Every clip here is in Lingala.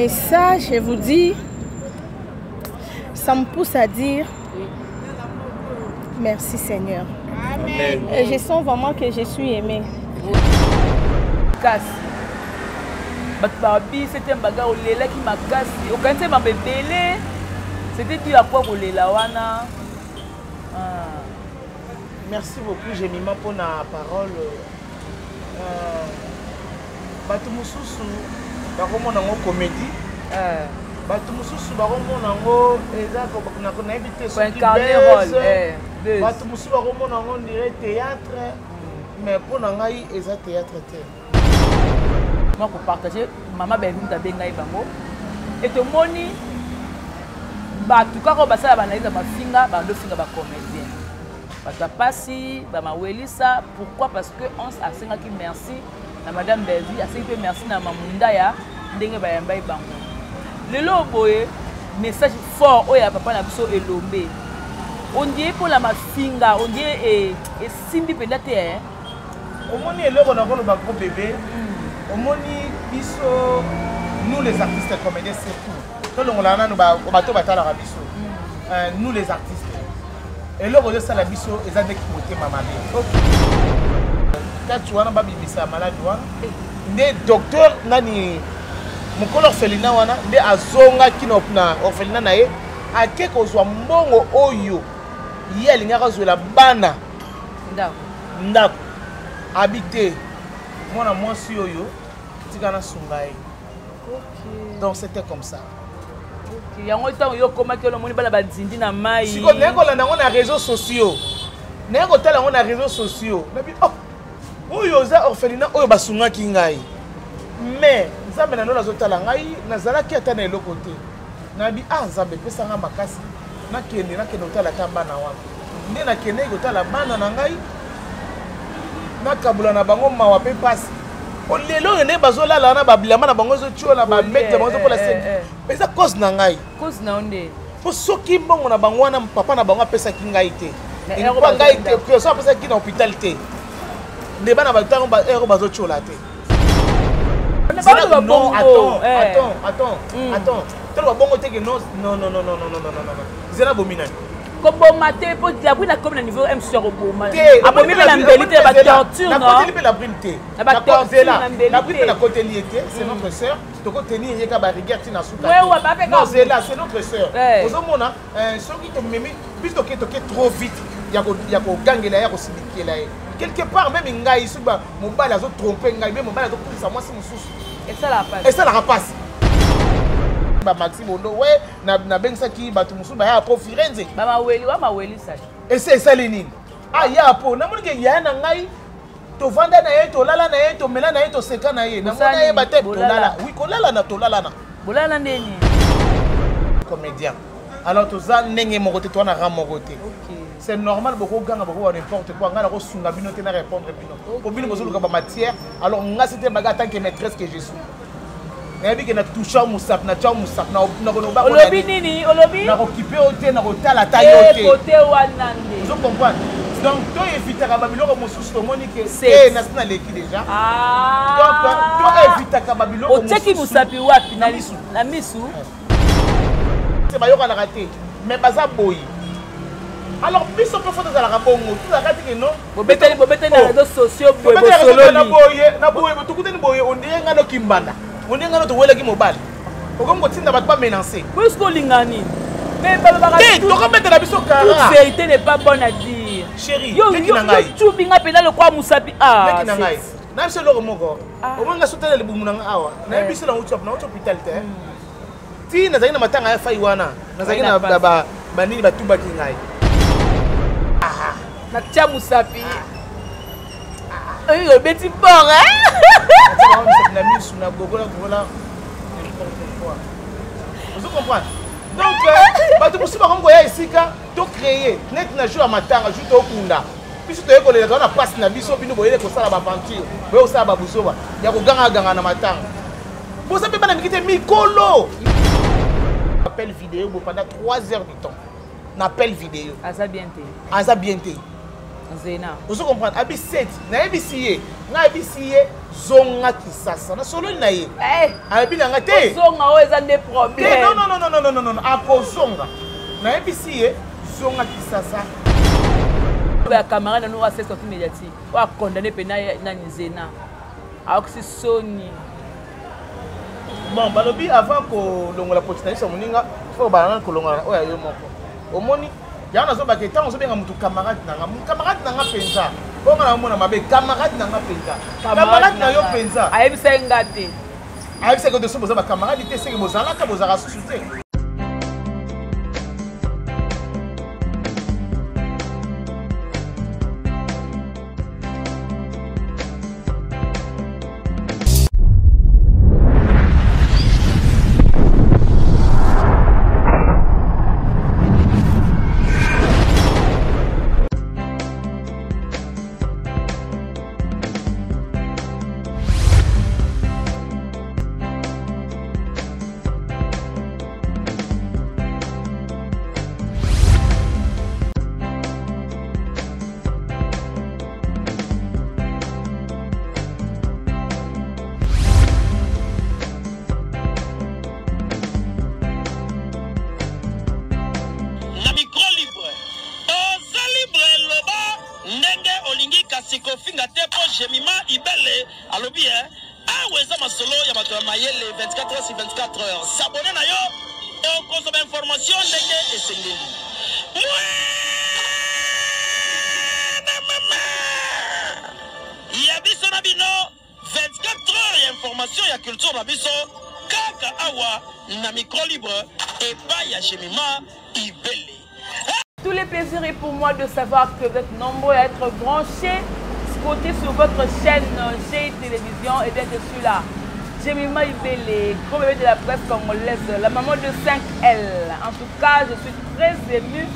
Et ça, je vous dis, ça me pousse à dire merci Seigneur. Amen. Et je sens vraiment que je suis aimée. Kasi bato babi septième bagarre olelaki makasi okanisi makambo ebele c'était dû à quoi kolela wana? Ah. Merci beaucoup, Jemima, pour la parole. Bato mosusu bakomona yango comédie, bato mosusu bakomona yango eza nayebi te soki buzz, bato mosusu bakomona yango on dirait théâtre, mais mpo na ngai eza théâtre te. Mwa kopartage mama Belvi, moto abengai bango e tomoni bato kaka oyo basala baanalyse ya mafinga, bandofinga bacomédien, bato ya pasi, bamawelisa. Pourquoi? Parce que Ons asengaki merci na madame Belvi, asengi mpe merci na mamunda ya ndenge bayambai bango. Lelo boye message fort oyo ya papa na biso Elombe, ondie mpola mafinga, ondie esimbi mpenza te. Omoni eloko nakoloba ko bébé, omoni biso, nous les artistes comédiens surtout, tolongola nanu bato batalaka biso, nous les artistes, eloko ozosala biso eza ndeki motema mabe. Kati wana babimisa maladi wana nde docteur nani mokolo orphelinat wana nde azongaki na orphelinat na ye, ake kozwa mbongo oyo ye alingaki azwela bana ndako. Abi te, mwana mwasi oyo tika nasunga ye. Donc c'était comme ça. Yango ntango yo okomaki wana, omoni bana banzindi na mai. Sikoyo naye kolanda yango na réseaux sociaux, naye kotala yango na réseaux sociaux, nabi oh, oyo oza orphelinat oyo basungaki ngai, mais Nzambe na ndo azotala ngai, nazalaki ata na eloko te. Nabi ah, Nzambe epesanga makasi, nakende kotala ata bana wana. Nde nakendeki kotala bana na ngai, nakabola na bango mawa mpe mpasi. Lelo oyo nde bazolala wana, babilamba na bango ezotiola, bamete na bango ezokola se eza cause na ngai. Cause na yo nde? Mpo soki mbongo na bango wana papa na bango apesaki ngai te, mpa ngai te, so apesaki na hôpital te, nde bana batango ero bazotiola te. Non, attends, attends, attends, attends, toloba bongo te ke non, non, non, non, non, non, non, non, non, zela, bomi nani? Koboma te, po la brune akomi na niveau mc ya koboma. Abomi mpe na mbeli te, batorture. Nakoteli mpe la brune te, la brune mpe nakoteli ye te. C'est notre sœur, tokotenir ye ka barigueur ntina suka. Non, zela, c'est notre sœur. Ozomona soki tomemi biso toke trop vite ya kogangela ye, ya kosilikela ye quelque part. Même ngai, soki mobali azotrompe ngai, me mobali azokumisa mwasi mosusu, esalaka mpasi. Bamaxi Bondo we nabengisaki bato mosusu baya po Firenze. Bamaweli wa mawelisa. Ese esali nini? Aya po namoni ke yaya na ngai, tovanda na ye, tolala na ye, tomela na ye, toseka na ye, namona yeba te. Tolala, oui, kolala na tolalana. Bolala ndeni? Comédien, alors toza ndenge moko te, toza na rang moko te. C'est normal, bokoganga, bokoba n'importe quoi, ngai nakosunga bino te na répondre bino, po bino bozoluka bamatière. Alors nga c'était baga, en tant que maîtresse que je suis, nayebi ke na toucha mosapi, na tia mosapi. Olobi nini? Olobi? Nakokipe yo te, nakotala ata yo te. Kote wana nde. Ozo comprendre? Donc to evitaka babiloko mosusu, tomoni ke te nasi naleki déjà. Donc to evitaka babiloko. Otiaki mosapi wapi? Na misu? Na misu. Bayokanaka te, mais baza boye. Alors biso mpe fo tozalaka bongo, tozalaka te ke non. Bobetani, bobetani na réseaux sociaux boye. Bosololi boye na boye, tokutani boye, ondire ngai nokimbanda, ondire ngai no towelaki mobali, okomi kotinda bato bamenance. Puisque olinga nini? Mais balobaka te, tokobetela biso kara. Toute vérité n'est pas bonne à dire. Chéri, leki na ngai. Tubi nga mpenza lokwa mosapi. Leki na ngai, na biso eloko moko, omoni nga sotala libumu na nga awa, nayebi biso nauti hôpital te, ti nazalaki na matanga ya fai wana, nazalaki na banini, batubaki ngai. Natia mosapi oyo obeti bord. Na misu na gogola gogola, n'importe quoi. Ozo comprendre? Donc bato mosusu bakomi koya esika to créer neti na jour ya matanga, jour tokunda biso, toye kolela toza na mpasi na biso, bino boyele kosala baaventure, boye kosala babuzoba ya kogangaganga na matanga. Boza mpe bana miki te, mikolo. Appel vidéo bo pendant 3 heures du temps na appel vidéo. Aza bien te. Aza bien te. Nzena. Ozo comprendre? Abi 7 nayebisi ye, ngai ayebisi ye zonga Kisasa. Nasololi na ye. Eh. Ayebi na ngai te. Zonga oyo eza nde problème. Non non non non non non non akozonga. Nayebisi ye zonga Kisasa. Ya camarade na nous a sortie médiatique. Oyo a condamné pena nani Nzena. Aokisi soni. Bon, balobi avant kolongola poti na biso ya moninga, faut balana kolongola oyo ya yo moko. Omoni yango nazobaka ntango ozobenga motu camarade na nga, camarade na nga mpenza, oyo nga namona mabe, camarade na nga mpenza, camarade na yo mpenza. Ayebisa ye nga te. Ayebisa ye te, boza ba camarade te, seke bozalaka, bozalaka susu te. Na micro libre, oza libre, loba ndenge olingi, kasi kofinga te, mpo Jemima Ibele alobi e awa eza masolo ya bato ya mayele. 24 heures sur 24 heures, s'abonner na yo, okozwa bainformation ndenge esengeli. Mwana mama ya biso na bino, 24 heures ya information ya culture na biso, kaka awa na micro libre epai ya Jemima Ibele. Tout le plaisir est pour moi de savoir que vous êtes nombreux à être branchés, scottés sur votre chaîne G Télévision. Et bien je suis là, Jemima Ibele, gros bébé de la presse congolaise, la maman de 5L. En tout cas, je suis très émue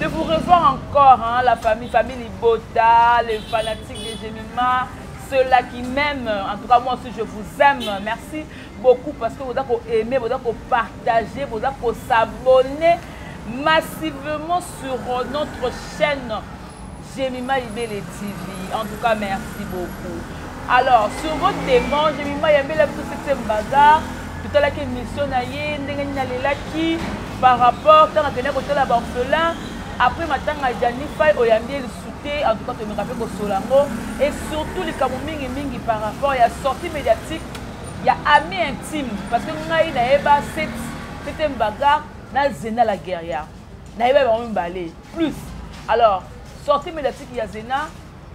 de vous revoir encore, hein, la famille, famille Libota, les fanatiques de Jemima, ceux-là qui m'aiment. En tout cas, moi aussi, je vous aime. Merci beaucoup parce que vous avez aimé, vous avez partagé, vous avez s'abonné massivement sur notre chaîne Jemima Ibele TV. En tout cas, merci beaucoup. Alors, sur votre demande, Jemima Yambela tout septième bazar, tout à l'heure émission na ye ndenge nini alelaki par rapport ntango akendaki kotala baorphelin après matanga Gianni Fay oyambi ye lisusu te. En tout cas, tomeka mpe kosola yango et surtout likambo mingimingi par rapport ya sortie médiatique ya ami intime, parce que ngai nayeba septième bagarre na Zena la guerrière, nayeba bango mibale plus. Alors, sortie médiatique ya Zena,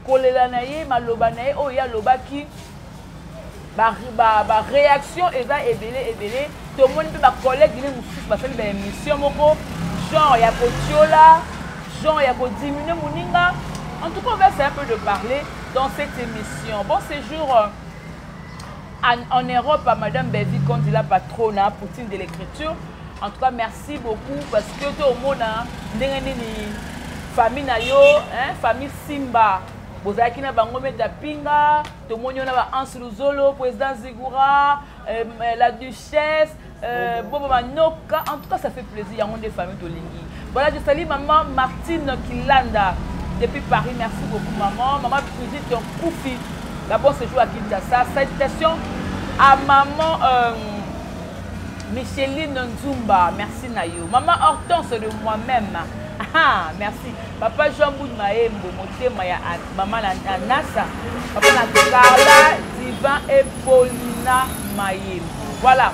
kolela na ye, maloba na ye oyo ye alobaki, baréaction eza ebele ebele. Tomoni mpe bacollègue ne mosusu basali baémission moko genre ya kotiola, genre ya kodiminue moninga. En tout cas, on va essayer un peu de parler dans cette émission. Bon séjour en Europe à Madame Bevi Kondi, la patronne, hein, Poutine de l'écriture. En tout cas, merci beaucoup parce que tout le monde, ndenge nini famille na yo, hein, famille Simba, bozalaki na bango meta pinga, tomoni yo na ba Anse Luzolo, président Zigura, la duchesse, Bobo Manoka. En tout cas, ça fait plaisir, yango nde famille tolingi. Voilà, je salue maman Martine Kilanda depuis Paris. Merci beaucoup maman. Maman Brigitte Koufi, d'abord séjour à Kinshasa. Salutations à maman Micheline Nzumba, merci Nayo. Maman Hortense de moi-même, ah, merci. Papa Jean Boud Maembo, motema ya maman Anassa, papa na Carla Divin et Paulina Mayembo. Voilà.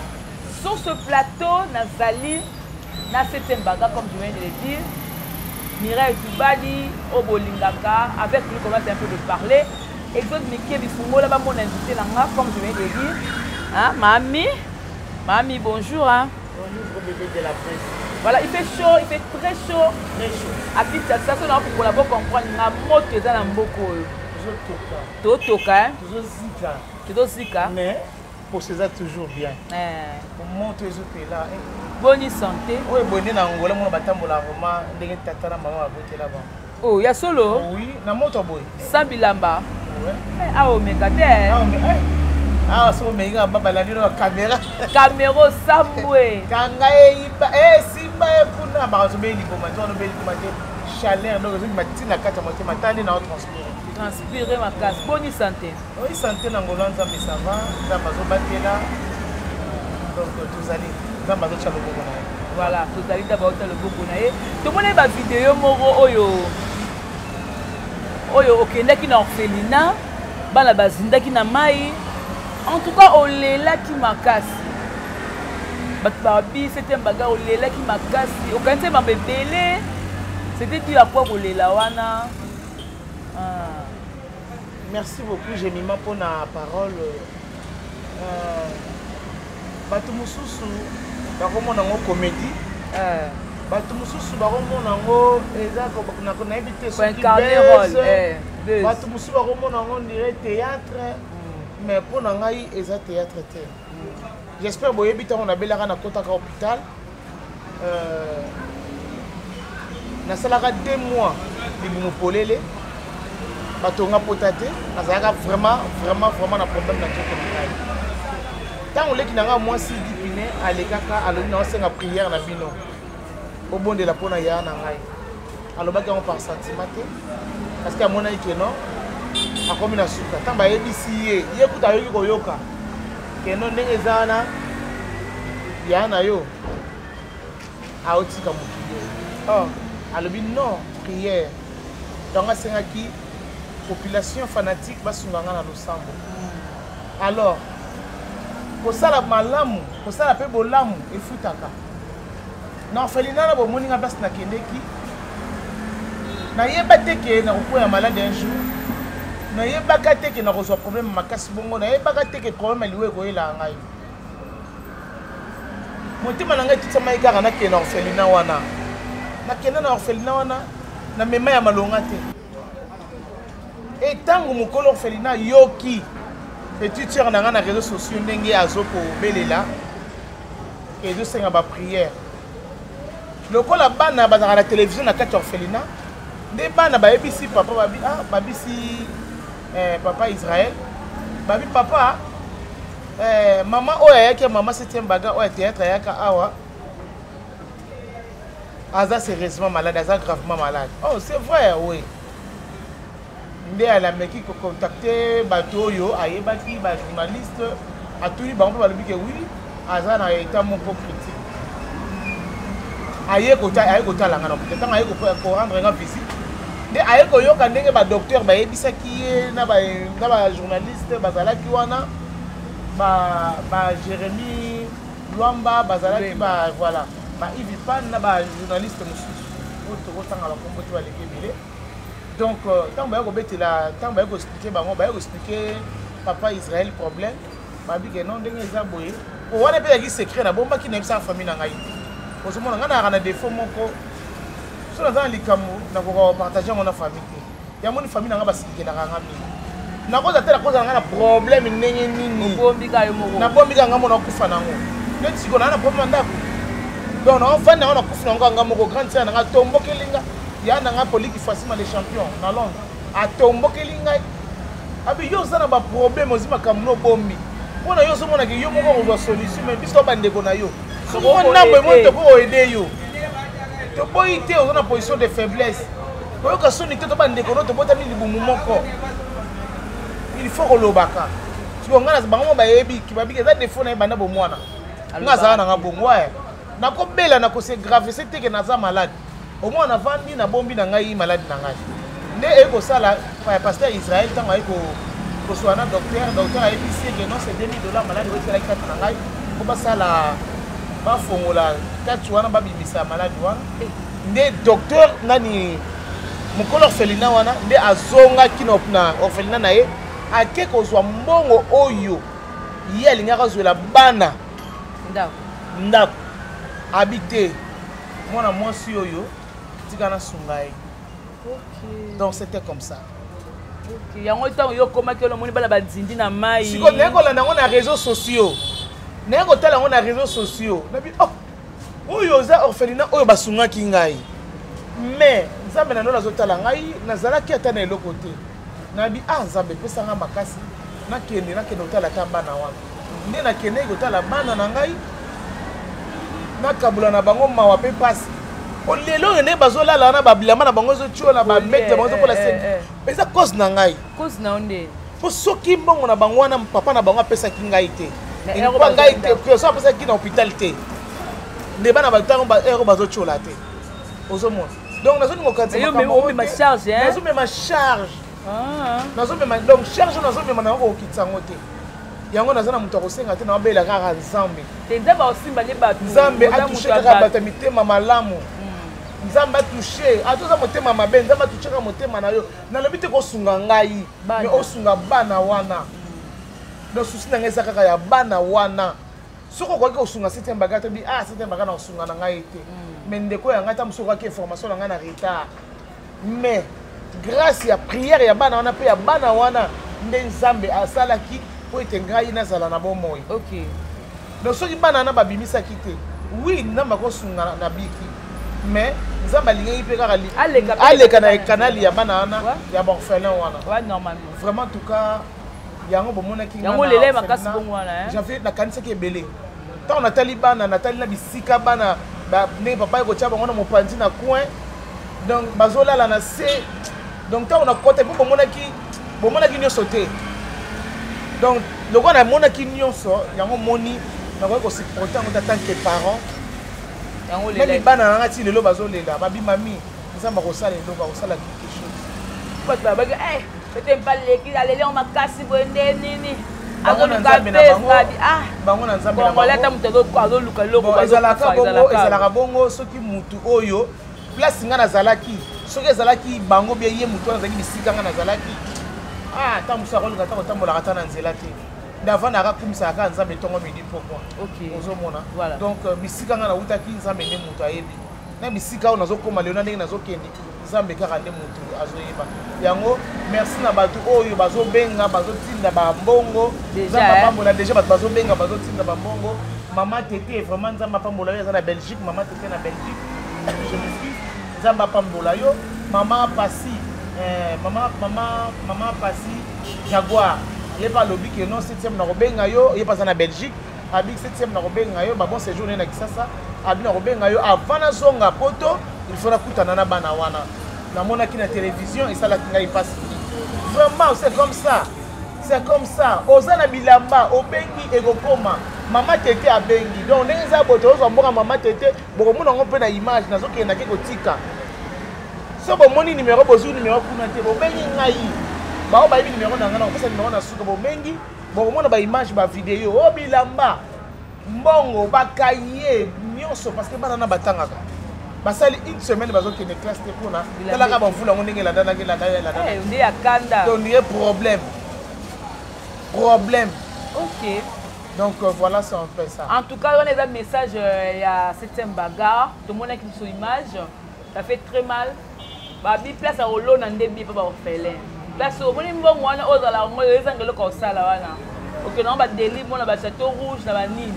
Sur ce plateau, Nazali, na septième bagarre, comme je viens de le dire, Mireille Toubali, Obolingaka, avec lui, commence un peu de parler. Exode Mickey Bifungola, bah, mon invité, là, comme je viens de le dire. Hein, mamie, mamie, bonjour. Hein. Bonjour, gros bébé de la presse. Voilà, il fait chaud, il fait très chaud. Très chaud. À Kinshasa, ça, on a pour la comprendre, la moto est dans la mboko. Tozotoka. Totoka, hein. Tozozika. Tozozika. Mais pour ça toujours bien. Eh. Moto ezopela. Bonne santé. Oyo bonne na Angola, mona batambola Roma, ndenge tata na mama babotela bango. Oh, ya solo? Oui, na moto boye. Sans bilamba. Ouais. Eh, awa omeka te. Ah, ome, eh. Ah, so omeka baba la lino caméra. Caméra sambwe. Kanga e iba, eh simba e kuna ba zo beli boma, zo no beli boma te. Chaleur donc ezobima ntina kati ya motema tandi na otranspire. Transpire makasi. Boni santé? Oui, santé na ngolo Nzambe ça va. Nzambe azobatela. Donc tozali Nzambe azotya loboko na ye. Voilà, tozali nzambe azotya loboko na ye. Tomoni ba video moko oyo oyo okendaki na orphelinat bana bazindaki na mai en tout cas olelaki makasi bato babi septième bagarre olelaki makasi okanisi mambo ebele c'était dû à quoi kolela wana ah. Merci beaucoup Jemima mpo na parole euh, bato mosusu bakomona yango comédie eh. Bato mosusu bakomona yango eza nayebi te soki eh, bato mosusu bakomona yango ndire théâtre mm. Mais mpo na ngai eza théâtre te mm. J'espère boyebi ntango nabelaka nakotaka hôpital euh, nasalaka deux mois libumu polele batonga pota te nazalaka vraiment vraiment vraiment na problème na nzoto na ngai ntango leki na ngai mwasi dipine alekaka alobi na osenga prière na bino obondela mpo na ya na ngai alobaki yango par sentiment te parce que amonaki ke non akomi na suka ntango bayebisi ye ye kuta ayoki koyoka keno ndenge eza wana ya na yo aotika mokili oyo oh, alobi non prière ntango asengaki population fanatique basunga nga na losambo hmm. Alors kosala malamu kosala mpe bolamu efutaka na orphelinat na bomoni nga place nakendeki nayeba te ke nakokwea malade un jour nayebaka te ke nakozwa problème makasi bongo nayebaka te ke problème ya liwa ekoyelaka ngai motema na ngai etutisamaki kaka nakende na orphelinat wana nakenda na orphelinat wana na mema ya malonga te e ntango mokolo orphelinat ayoki petite sœur na ngai na réseau sociaux ndenge azokobelela ezosenga ba prière lokola bana bazalaka na télévision na kati ya orphelinat nde bana bayebisi papa babi ah, babisi eh, papa Israël babi papa eh, mama oyo ayaki ya mama septième baga oyo ya théâtre ayaka awa aza sérieusement malade aza gravement malade oh c'est vrai oui nde alameki kocontacte bato oyo ayebaki bajournaliste atuni bango mpe balobi ke oui aza na état moko critique aye kotala nga na hôpital ntango aye korendre nga visite nde aye koyoka ndenge badocteur bayebisaki ye na bajournaliste bazalaki wana ba Jérémie Lwamba bazalaki ba voilà ba Yves Pan na bajournaliste mosusu oyo tokotanga bakombo te baleki ebele donc ntango euh, baya kobetela ntango baya koexplike bango baya koexplike papa Israël problème babi ke non ndenge eza boye po wana mpe ezalaki secret nabombaki nayebisaka famille na ngai te ozomona ngai nayaka na défaut moko so naza na likambo nakoka kopartage yango na famille te yamoni famille na ngai basilikelaka nga mingi nakoza te nakozala ngai na problème ndenge nini nabombi kaka ngai mona okufa nango neti sikoyo naa na problème ya ndako donc naofandi yango nakufi nango kaka ngai moko grande sœur na ngai atombokeli nga ya na ngai poliki fasima le champion na Londres atombokeli ngai abi yo oza na baproblème ozwi makambo no obombi mpo na yo ozomonaka yo moko okozwa solution mais biso bandeko na yo soki mwa ndambo emoni tokokoede yo toboyi te oza na position de faiblesse koyoka soni te to bandeko no tobotami libumu moko il faut kolobaka sikoyo ngai bango mo bayebi babiki eza défaut na ye banda bomwana nga azala nanga bongo waye nakobela nakose gravese te ke naza malade omwana navandi nabombi na ngai maladi na ngai nde eye kosala pasteur Israël ntango aye koswa na docteur docteur ayebisi eke non c'est 2000 dollars maladi oyo esalaki kati na ngai mpo basala bafongola kati wana babimisa maladi wana nde docteur nani mokolo orphelinat wana nde azongaki na orphelinat na ye ake kozwa mbongo oyo ye alingaki azwela bana ndako abi te mwana mwasi oyo tika nasunga ye donc c'était comme ça okay. yango ntango yo okomaki wana omoni bana banzindi na mai sikoyo naye kolanda yango na réseaux sociaux naye kotala yango na réseaux sociaux nabi oh oyo oza orphelinat oyo basungaki ngai mais nzambe na ndo nazotala ngai nazalaki ata na eloko te nabi ah nzambe epesa ngai makasi nakende nakende kotala ata bana wana nde nakendeki kotala bana na ngai nakabola na bango mawa mpe mpasi Po lelo oyo nde bazolala wana, babilamba na bango ezotiola, bamete bango ezokola se, eza cause na ngai. Cause na yo nde? Mpo soki mbongo na bango wana papa na bango apesaki ngai te, mpo ngai te, so apesaki na hôpital te, nde bana batango ero bazotiola te. Ozomona, donc nazolinga okanisa charge. Nazomema charge, nazomema donc charge oyo nazomema nango, kokokitisa yango te. Yango naza na moto akosenga te, naobela kaka Nzambe. Nzambe aosimba nde bato. Nzambe atouche kaka bato ya mitema malamu. Nzambe atouche, ata oza motema mabe, Nzambe atouche kaka motema na yo. Nalobi te kosunga ngai, mais osunga bana wana. Donc souci na ngai eza kaka ya bana wana. Soki okoki kosunga septième bagarre, tobi ah, septième bagarre na kosunga na ngai te, mais ndeko ya ngai, ta mosusu okaki information na ngai na retard, mais grâce ya prière ya bana wana mpe ya bana wana nde Nzambe asalaki mpo ete ngai nazala na bomoi. Donc soki bana wana babimisaki te, oui, Nzambe akosunga na biki, mais Nzambe alingaki mpe kaka aleka na ekanali ya bana wana ya baorphelin wana. Vraiment, en tout cas, yango bomonaki. Yango lele makasi bongo wana. J'avais nakanisaki ebele ntango natali bana, natali na bisika bana ndenge papa ekotia bango na mopanzi na coin, donc bazolala na se. Donc ntango nakota mpo bomonaki nyonso te. Donc lokola namonaki nyonso yango, moni nakoki kosupporte yango te tant que parent. Même bana nanga ti lelo bazolela, babimami. Nzambe akosala eloko, akosala quelque chose. Bato babaki pete mpaleki aleli yango makasi boye nde nini? Bango na Nzambe na bango, bango na Nzambe na bango. Ata moto azoluka eloko. Ezalaka bongo, ezalaka bongo. Soki mutu oyo place nga nazalaki, soki ezalaki bango bie, ye motu wana azalaki bisika nga nazalaki, ah, ata mosu akolinga ata kotambolaka ata na nzela te. Nde avant naka kumisaka kaka Nzambe ntongo, midi, pokwa. Ozomona, donc bisika nga nautaki, Nzambe nde moto ayebi. Na bisika oyo nazokóma lelo, na ndenge nazokende, Nzambe kaka nde motu azoyeba yango. Merci na bato oyo bazobenga, bazotinda bambongo. Nzambe apambola déjà bato bazobenga, bazotinda bambongo. Mama Tete, vraiment Nzambe apambola yo, aza na Belgique. Mama Tete na Belgique, je m'excuse, Nzambe apambola yo. Mama Pasi, mama Pasi Jaguar, ye mpe alobi ke non, septième na kobenga yo. Ye mpe aza na Belgique, abi septième na kobenga yo. Babon séjour ne na Kisasa, abi na kobenga yo avant nazonga Poto. Il faut nakutana na bana wana. Namonaki na télévision, esalaki ngai mpasi vraiment. C'est comme ça, c'est comme ça. Oza na bilamba, obengi, ekokoma. Mama Tete abengi, donc ndenge eza boye, tozozwa mboka. Mama Tete, bokomona yango mpe na image. Nazokendaki kotika. So bomoni numero, bozwi numero kuna te, bobengi ngai. Bao bayebi numero na ngai, na kopesa numero na suka. Bobengi, bokomona baimage, bavideo o bilamba, mbongo, bakaye nyonso, parce que bana na batangaka, basali une semaine bazokende classe te mpona talaka bamvula yango ndenge elandanaki, elandanaki ya kanda. Donc dire problème, problème. Donc voilà, c'est un peu ça. En tout cas, wana eza message ya septième bagarre. Tomonaki biso image, ça fait très mal. Babi place ya kolona nde bi mpe baorphelin. Place omoni mbongo wana oyo ozala yango, ezanga eloko kosala wana, okende yango badeli mona bachateau rouge na banini,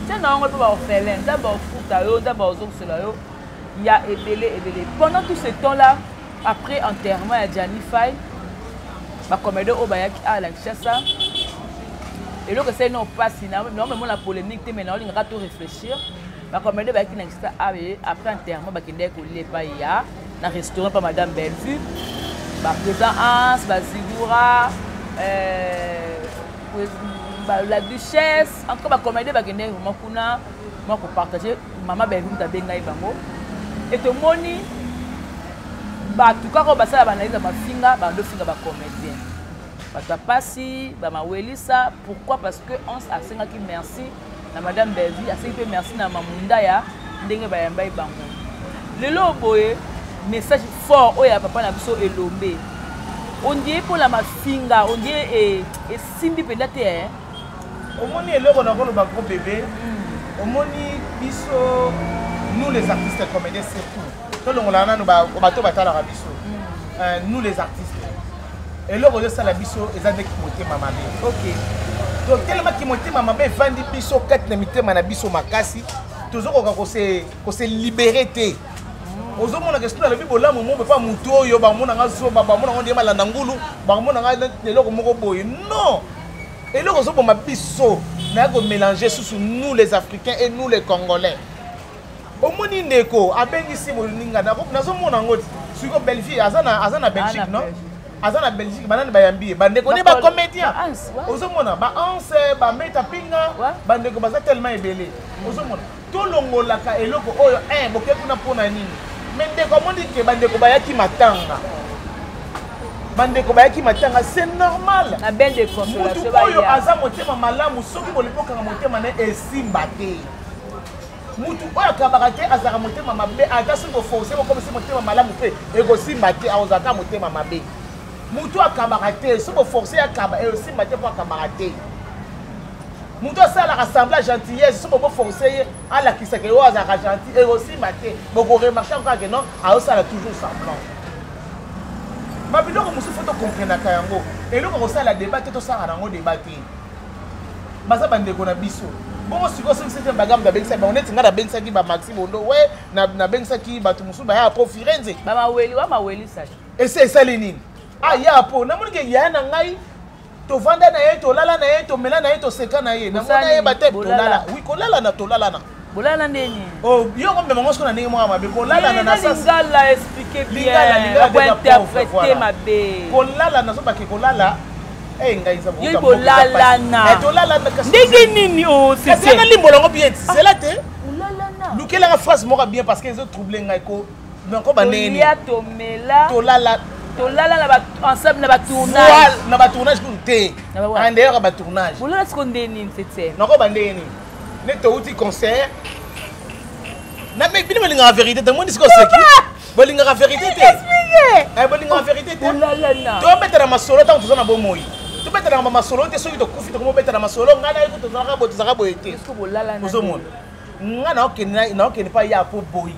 tia na yango mpe baorphelin. Nzambe aofuta yo, Nzambe aozongisela yo ya ebele ebele. Pendant tout ce temps là, après enterrement ya Gianni Fay, bacomédien oyo bayaki awa na Kinshasa, eloko esali nao mpasi, naomemona polémique te, mais naolingaka to réfléchir. Bacomédien bayaki na Kinshasa awa après enterrement, bakendaki kolia epai ya na restaurant pa Madame Bellevue. Baprésident Hans, bazigura, la duchesse, en tout cas bacomédien bakendaki vraiment kuna mwa kopartage. Mama Bellevue moto abengai bango. E tomoni bato kaka oyo basala baanalyse ya mafinga, bandofinga bacomédien, bato ya pasi, bamawelisa. Pourquoi? Parce que Hans asengaki merci na Madame Bellevue, asengi mpe merci na Mamunda ya ndenge bayambai bango. Lelo boye message fort oyo ya papa na biso Elombe, ondie mpona mafinga, ondie esimbi mpenza te. Omoni eloko nakoloba, gros bébé, omoni biso, nous les artistes comédiens surtout, tolongolaka nanu bato batalaka biso, nous les artistes, eloko ozosala biso eza nde motema mabe. Donc telemaki motema mabe evandi biso kati na mitema na biso makasi, tozokoka kose libérer te. Ozomona ke soki nalobi bolamu mo bepa motu oyo, bamonanga zoba, bamonanga ndenge malanda ngulu, bamonanga eloko moko boye. Non, eloko ozoboma biso naya komélange susu, nous les Africains et nous les Congolais. Omoni ndeko abengisi moninga, nazomona yango ti sikoyo. Belleville aza na Belgique, non? Aza na Belgique. Banani bayambi ye? Bandeko nde bacomédien, ozomona baanse, bameta pinga, bandeko baza tellement ebele. Ozomona, tolongolaka eloko oyo boke kuna mpona nini? Mais ndeko amoni ke bandeko bayaki matanga, bandeko bayaki matanga, c'est normal. Na belle de Mutu consolation. oyo aza motema malamu, soki bolingi okanga motema na ye, esimba te. Mutu oyo akabaka te azalaka motema mabe. Ata soki boforce, bokomisi motema malamu mpe, ekosimba te, akozalaka motema mabe. Mutu akabaka te, soki boforce akaba, ekosimba te, mpo akabaka te. Mutu asalaka semblant gentillesse, soki boforce ye alakisaka oyo azalaka gentil, ekosimba te. Bokoremarke kaka ke non, azosala toujours semblant. Babiloko mosusu fo tokomprenaka yango. Eloko kosala débat te, tosalaka nango débat te. Baza bandeko na biso. Bongo sikoyo, soki sete bagambe babengisaki bango, neti ngai nabengisaki bamaxi bondo we, nabengisaki bato mosusu baya po Firenze. Bamaweli wa maweli saki. Ese esali nini? Aya po namoni ke yaya na ngai, tovanda na ye, tolala na ye, tomela na ye, toseka na ye, namona ye bate. Tolala, oui, kolala na tolalana. Bolala ndeni? Oh, yo komema ngo siko na ndenge moko mabe. Kolalana na sas Lingala, explique bien. Lingala, lingala déjà pauvre, interpréter voilà. Mabe. Kolala, nazobake kolala. Ngai nzambe. Yo bolalana. Tolalana kasi ndenge nini o? Kasi yanga limbola yango bien, zela te. Olalana. Lukelanga phrase moko bien, parce que ezotrouble ngai ko nako bandenge nini. Tolia, tomela. Tolala. Tolala na ensemble na batournage. Voilà, na batournage kutu te. Na en dehors ya batournage. Bolala siko ndenge nini, septième? Nako bandenge nini? Ne touti concert na me bino bolingaka vérité te. Moni sikoyo, seki bolingaka vérité te. Bolingaka vérité te. Bolalana. Tobetela masolo ntango toza na bomoi, tobetelaka bamasolo te. Soki tokufi, tokomobetela masolo. Ngai nayebi, tozalaka boye, tozalaka boye te. Est-ce que bolalana? Ozomona, nga naokende pa ya po boye,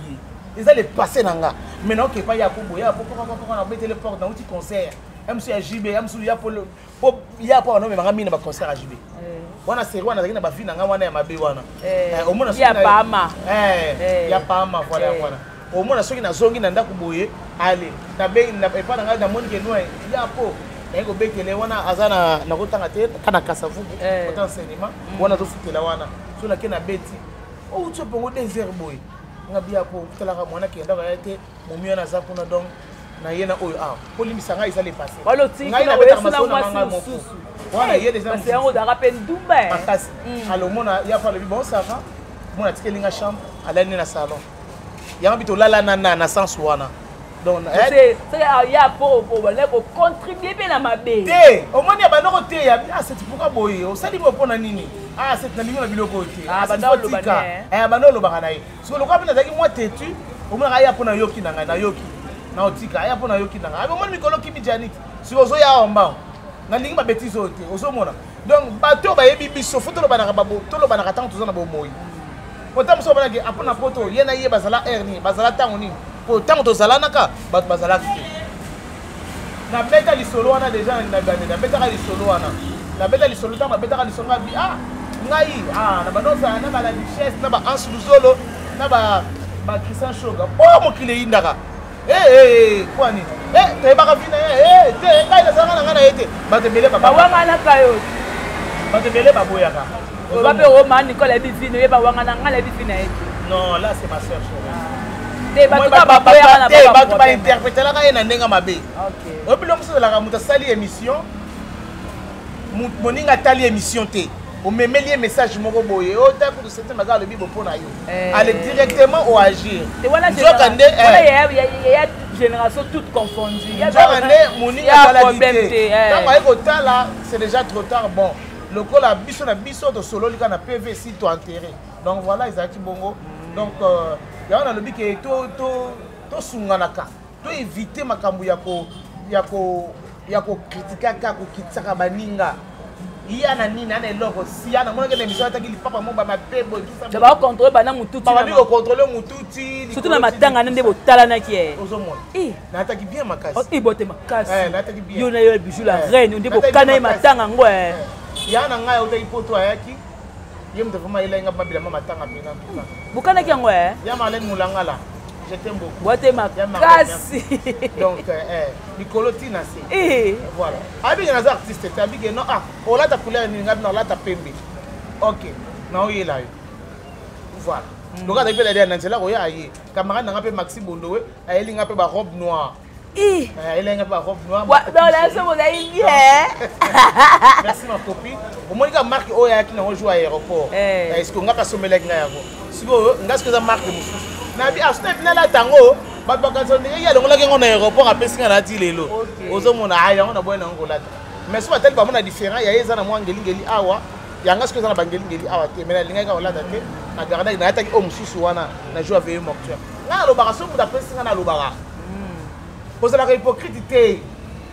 eza le passé na nga, mais naokende pa ya po boye, ya po kokokoko, nabetele porte, nauti concert ya mosusu ya JB, ya mosusu ya po po ya po banomemanga mingi na baconcert ya JB wana. Série wana azalaki na bavi na nga wana ya mabe wana. Omona Ya Pama. Ya Pama, voilà. Wana omona, soki nazongi na ndako boye, ale epa na ngai, namoni ke noin ya po naye kobetele wana, aza na nakotanga te ka na Kasavubu, kota enseignement wana, azofutela wana. So nake, nabeti, outi opongo 2 heures boye, nga biya po talaka mwana akendaka ya te, momi wana aza kuna. Donc na ye na oyo awa, kolimbisa ngai, eza le passé. Wala otiki Ngai na nabetaka oyesi na masolo na mwasi ngai moko. mosusu. Wana ye déjà Parce yango ozalaka mpe ndumba. Makasi. Alors omona, ya fa alobi: bon, ça va. Mona atikeli nga chambre, alali na salon. Yango bi tolala na sens wana. Donc ya po obanda kocontribue mpe na mabe. Te, omoni ya bandoko te ya ah, c'est pourquoi boye osali boye, mpona nini? Ah, c'est nalingi na biloko oyo te. Ah, Ah, banda c'est oloba tika. na ye. Banda olobaka na ye. Soki lokola mpe nazalaki mwa têtu, omonaka aya mpo nayoki na ngai, nayoki na otika aya mpo nayoki na ngai. Omoni mikolo kimi Janit, soki ozoya awa mbango, nalingi babêtises oyo te. Ozomona, donc bato oyo bayebi biso, fo tolobanaka ntango toza na bomoi. Po ntango mosusu omonaki apo na poto, ye na ye bazala aire nini, bazala ntango nini, po ntango tozalanaka, bato bazalaki te. Nabeta lisolo wana déjà na bande, nabetaka lisolo wana, nabeta lisolo. Ntango nabetaka lisolo, ngabi ah, ngai ah, na bando ozala na bala Duchesse, na ba Anse Luzolo, na ba Christian Shoga o mokili eyindaka. Kwa nini toyebaka vi na ye te? Ngai nazalaka na ngai na ye te. Bato ebele Bawanganaka yo. Bato ebele baboyaka. Oba mpe oma Nicole ayebi vino ye, bawangana, ngai nayebi vi na ye te. Non, là c'est ma sœur chérie. Te, bato kaka baboyaka na te, bato bainterpretelaka ye na ndenge mabe. Oyo biloko mosusu ezalaka, moto asali émission, moninga atali émission te, omemeli ye message moko boye, oyo ta kutu sete maza alobi bo mpo na yo, ale directement oagir. Nzoka nde ya génération toute confondue. Nzoka nde moninga atalaki te. Ntango aye kotala, c'est déjà trop tard. Bon, lokola biso na biso tosololi kaka na PV, si toenterré. Donc voilà, ezalaki bongo. Donc yango nalobi ke tosunganaka, toévite makambo ya kokritikaka, kokitisaka baninga. Ya na nini ana eloko si ya namonaki na émission, ataki lipapa mo bamabe boye. Bakocontrôle bana mutu. Babandi kocontrôle mutu ti Surtout na matanga nde botalanaki ye. Ozomona, nataki bien makasi. Bote makasi. Nataki bien. Yo na yo, Bijou la reine, nde bokana ye matanga yango. Ya na ngai autaki poto, ayaki ye moto vraiment ayelaki nga babilamba matanga mpena ntuka. Bokanaki yango. Ya Marlène Mulangala, je t'aime beaucoup. Boite makasi. Donc likolo ntina se voilà, abike naza artiste te, abike non. Ah, olata couleur nini? Ngai bina olata pembe. Ok, naoyela yo. Voilà. Loka azalaki mpe na nzela koya aye. Camarade na nga mpe Maxi Bondowe ayeli nga mpe ba robe noire. Ayeli nga mpe ba robe noire. Donc la somo ozali bien. Merci ma copine. Omoni ka marque oyo ayaki nango jour aéroport. Est ce que nga mpe asombelaki nga yango? Sikoyo nga soki eza marque mosusu. Nabi ah soki nalata yango bato bakanisa ndenge ye alongolaki yango na aéroport apesi nga nalati lelo. Ozomona ah yango naboyi nango kolata. Mais soki batali bamona différent ya ye eza na mwa ngelingeli awa. Yanga soki eza na bangelingeli awa te, mais nalingaki kaka kolata te, na gardaki, nalataki oyo mosusu wana na jour ya veillée mortuaire. Ngai nalobaka soki moto apesi ngai nalobaka. Kozalaka hypocrite te.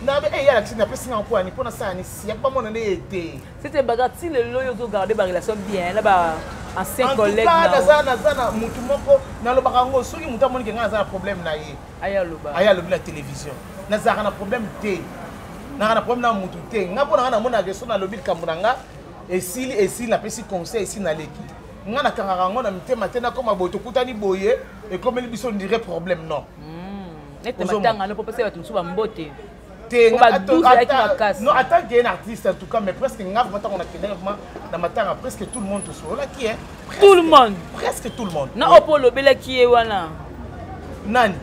Nabe eh yala kisi napesi ngai mpo ani mpo nasala ni si ya bamona nde ye te. C'était bagarre ti lelo yo ozo garder ba relation bien na ba ancien collègue. En tout cas naza naza na mutu moko nalobaka yango soki moto amoni ke ngai naza na problème na ye. Aya aloba. Aya alobi na télévision. Nazalaka na problème te. Naka na problème na mutu te. Nga mpo na nga namonaka so nalobi likambo na nga esili esili napesi conseil esili naleki. Nga nakangaka yango na mitema te nakoma boye tokutani boye ekomeli biso ndire problème non. Nete matanga no mpo pesa bato mosusu bambote. Te, Po ba douze ezalaki makasi. Non, en tant qu'un artiste en tout cas, mais presque nga vraiment ntango nakendaki vraiment na matanga presque tout le monde tosololaki hein. Tout le monde. Presque tout le monde. Na oyo mpo olobelaki ye wana. Nani?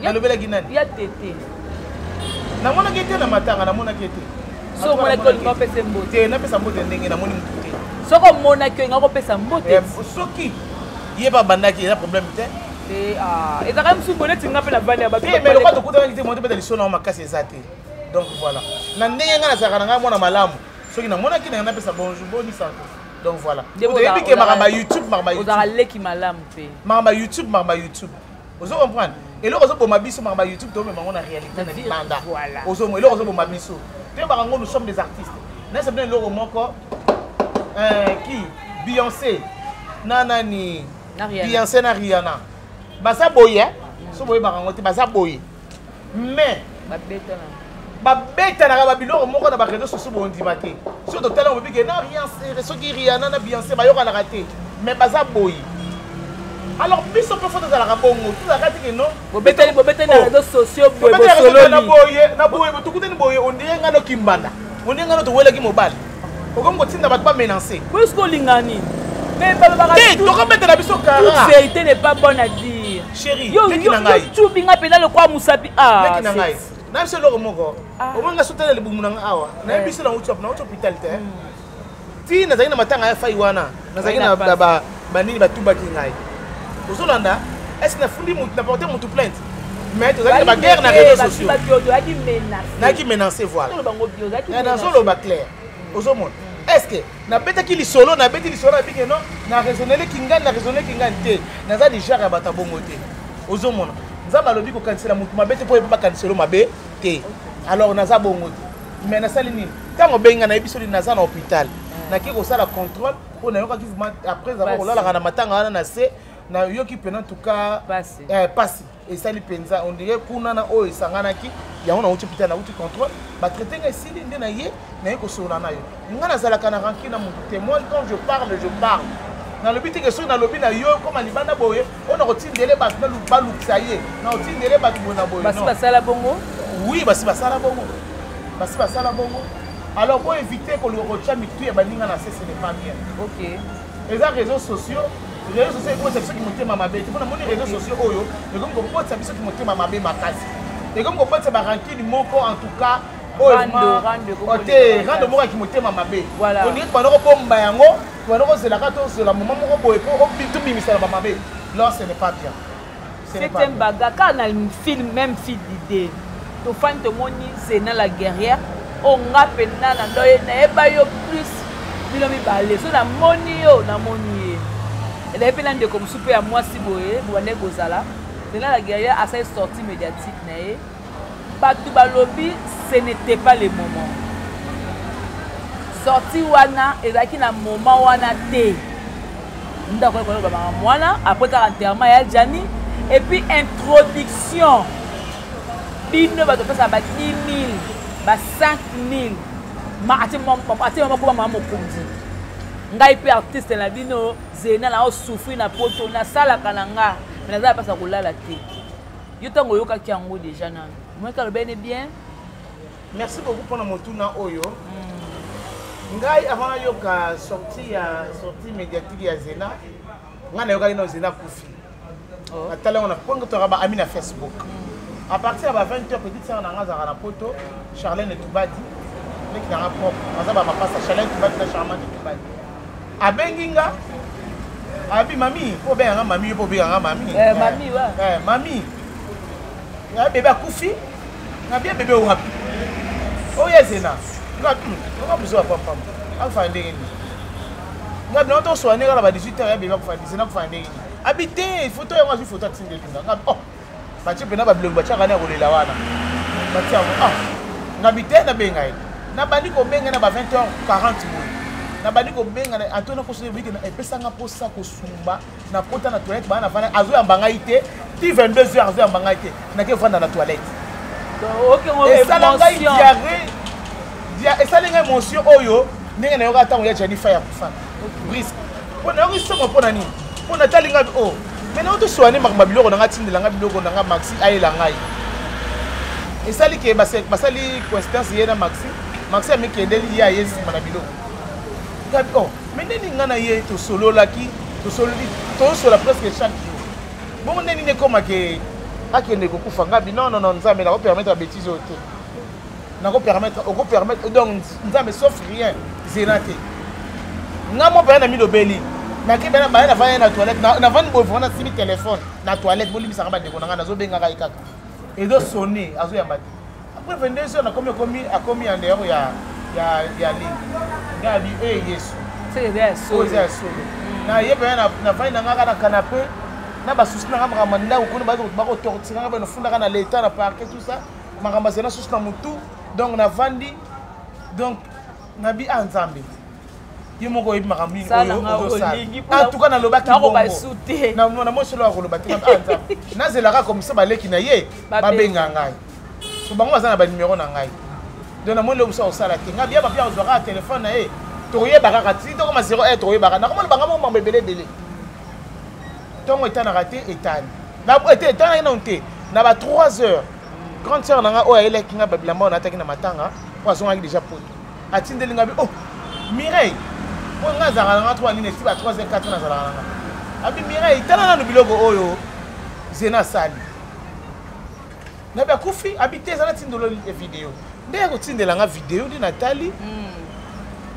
Nalobelaki nani? Ya tete. Namonaki ye te na matanga, namonaki ye te. Soki omonaki olinga opesa mbote. Te, napesa mbote ndenge namoni motu te. Soki omonaki olinga kopesa mbote. Soki ye babandaki eza problème te. Te, ah, ezalaka mosusu boye neti nga mpe navandi ya bato. Te, mais lokola tokutanaki te, moto mpe lisolo yango makasi eza te. Donc voilà. Na ndenge nga nazalaka na ngai mwana malamu. Soki namonaki na ngai napesa bonjour, boni santé. Donc voilà. Oyebi ke makambo ya YouTube, makambo ya YouTube. Ozalaka leki malamu mpe. Makambo ya YouTube, makambo ya YouTube. Ozo comprendre? Eloko ozoboma biso makambo ya YouTube tomema yango na réalité na libanda. Ozomona eloko ozoboma biso. Toyebaka yango nous sommes des artistes. Nasa bino eloko moko qui Beyoncé na nani Beyoncé na Rihanna. Baza boye, so boyebaka yango te, baza boye. Mais babetanaka ba biloko moko na ba réseaux sociaux bondima te. Soki totala oyebi ke na Rihanna, soki Rihanna na Beyoncé bayokanaka te, mais baza boye. Alors biso mpe fo tozalaka bongo, tozalaka te ke non. Bobetani, bobetani na réseaux sociaux boye, bosololi. Na boye, na boye, tokutani boye, on dirait nga no kimbanda. On dirait nga no towelaki mobali. Okomi kotinda bato bamenacer. Puisque olinga nini? Mais balobaka te, tokobetela biso kara. Toute vérité n'est pas bonne à dire. Chérie, yo leki na ngai. Yo tubi nga pena lokwa musapi. Ah. Leki na ngai. Na biso eloko moko. Omoni nga sotela libumu na nga awa. Na biso na uti na uti hôpital te. Ti nazalaki na matanga ya fai wana. Nazalaki na ba banini batubaki ngai. Ozolanda, est-ce nafundi mutu na porter mutu plainte? Mais tozalaki na baguerre na réseaux sociaux. Nayaki menacé voilà. Nazoloba clair. Ozomona. Est-ce que nabetaki lisolo, nabeti lisolo na bike non, na raisonnele kingani, na raisonnele kingani te. Naza du genre ya bato ya bongo te. Ozomona. Nzambe alobi kokanisela motu mabe te mpo oyeba bakaniselo mabe te. Alors naza bongo te. Mais nasali nini? Ntango obengi nga nayebi soki naza na hôpital. Nake kosala contrôle mpo nayokaki vraiment après avoir kolalaka na matanga wana na se, nayoki mpena en tout cas pasi. Esali mpenza on dirait kuna na oyo esanganaki yango nauti hôpital, nauti contrôle, batraite nga esili nde na ye naye kosolola na yo. Nga nazalaka na rancune na motu te. Moi quand je parle, je parle. Nalobi te ke soki nalobi na yo koma libanda boye oyo nakotindele bato balukisa ye, nakotindele bato boye na boye. Basi basala bongo? Oui, basi basala bongo. Basi basala bongo. Alors pour éviter koluka kotia mitu ya baninga na se, ce n'est pas bien. Eza réseaux sociaux. Réseaux sociaux ekotisa biso kimotema mabe te. Mpona moni réseaux sociaux oyo ekomi kokotisa biso kimotema mabe makasi. Ekomi kokotisa ba rancune moko en tout cas oyo Rando, te, rando moko ya kimotema mabe. Olingi tobanda kobomba yango, tobanda kozelaka tozela moment moko boye po tobimisa na ba mabe. Non, ce n'est pas bien. Ce n'est pas Septième bien. bagarre, quand on a une file, même file d'idée. Tofani tomoni Zena la guerrière, onga pena na ndoye na yeba yo plus bino mibale. So na moni yo, na moni ye. Ezali mpe na ndeko mosusu mpe ya mwasi boye, bobandaki kozala. Zena la guerrière asali sortie médiatique na ye. Bato balobi ce n'était pas le moment. Sortie wana ezalaki na moment wana te. Ndako ya koloba makambo wana après kaka enterrement ya Gianni et puis introduction. Bino bato bapesaka ba 10 000, ba 5 000. Ma, atie mama, atie mama koma mama mokonzi. Ngai pe artiste na bino, Zena na osouffrir na poto, nasalaka na nga, mais naza na mpasi ya kolala te. Yo ntango oyokaki yango déjà nanu. Moi kalo bene bien. Merci beaucoup pour motuna oyo. Ngai avant nayoka sortie ya sortie médiatique ya Zena, Ngai nayokaki nano Zena akufi. Oh. Natali yango na mpo toyaka ba ami na Facebook. À partir ya ba 20 heures, petite sœur na ngai azalaka na poto, Charlène Tubadi, leki na ngai propre, aza ba mapasa Charlène Tubadi na Charmante Tubadi. Abengi nga, abi mami, mpo obenga nga mami, yo mpo obenga nga mami. Eh, mami, ouais. Eh, mami. Ya bebe akufi, na bien bebe wapi? Oyo Zena. Nga, nga buzo ya pamba. Akufa ndenge nini? Nga bino tosoane kaka ba 18 heures ya bebe akufa Zena akufa ndenge nini? Abi te, photo yango azwi photo atindeli nga. Nga oh, batie mpena babilongi batiaka ne ya kolela wana. Batie yango ah, ngabi te nabenga ye. Nabandi kobenga na ba 20 heures 40 boye. Nabandi kobenga na Antoine Koso ebiki na epesanga mposa kosumba na kota na toilette bana navanda azoyamba ngai te ti 22 heures azoyamba ngai te nake ovanda na toilette. Esala ngai diarrhée, esali ngai émotion oyo ndenge nayoka ntango ya Jennifer ya kufa briske mpo nayoki somo mpo na nini mpo natali ngai o mai nayo tosoane makambo ya biloko na ngai atindela ngai biloko na ngai maxi ayela ngai esali ke basali coïncidence ye na maxi maxi amikendeli ye aye nsima na biloko ngai o mai nde nini ngai na ye tosololaki tosololi tosola presque chaque jour bongo nde nini ekoma ke akende kokufa ngai bi non non non nzambe nakopermettre betise oyo te nakopermettre okopermettre donc nzambe sauf rien zela te nga mo mpenza na milobeli nakebena baya navandi na toilette navandi boye vraimen nasimi telefone na toilette bolimbisaka bandeko na ngai nazobengaka ye kaka ezosone azoyamba te après 22 heures nakomi akomi akomi en dehors ya ya ya ligne ngai abi e yesu oyo eza ya solo na ye mpenza navandi na ngai kaka na canapé na basusi na ngai makambo ya ndako kuna bakotortire ngai banofundaka na l'état na parquet tout ça makambo azali na susu na motu donc navandi donc nabi a nzambe ye moko oyebi makambo nini oyo ozosala en tout cas nalobaki bongo na mwasi oyo akoloba te a nzambe nazelaka komisa baleki na ye babenga ngai so bango baza na banimero na ngai donc namoni lobi so akosala te ngai biya papi akozwa kaka telefone na ye tokoyeba kaka ti tokoma 0 tokoyebaka nakomona bango moko mambo ebele ebele ntongo etanaka te etani ete etanaki nano te na ba 3 heures grande sœur na ngai oyo ayelaki ngai babilamba oyo naataki na matanga oyo azongaki déjà poto atindeli ngai oh Mireille oyo ngai azalaka na ngai 3 nini esi ba 3 heures 4 nazalaka na ngai abi Mireille tala nano biloko oyo Zena asali nabi akufi abi te eza natindelo video nde ya kotindela nga video nde natali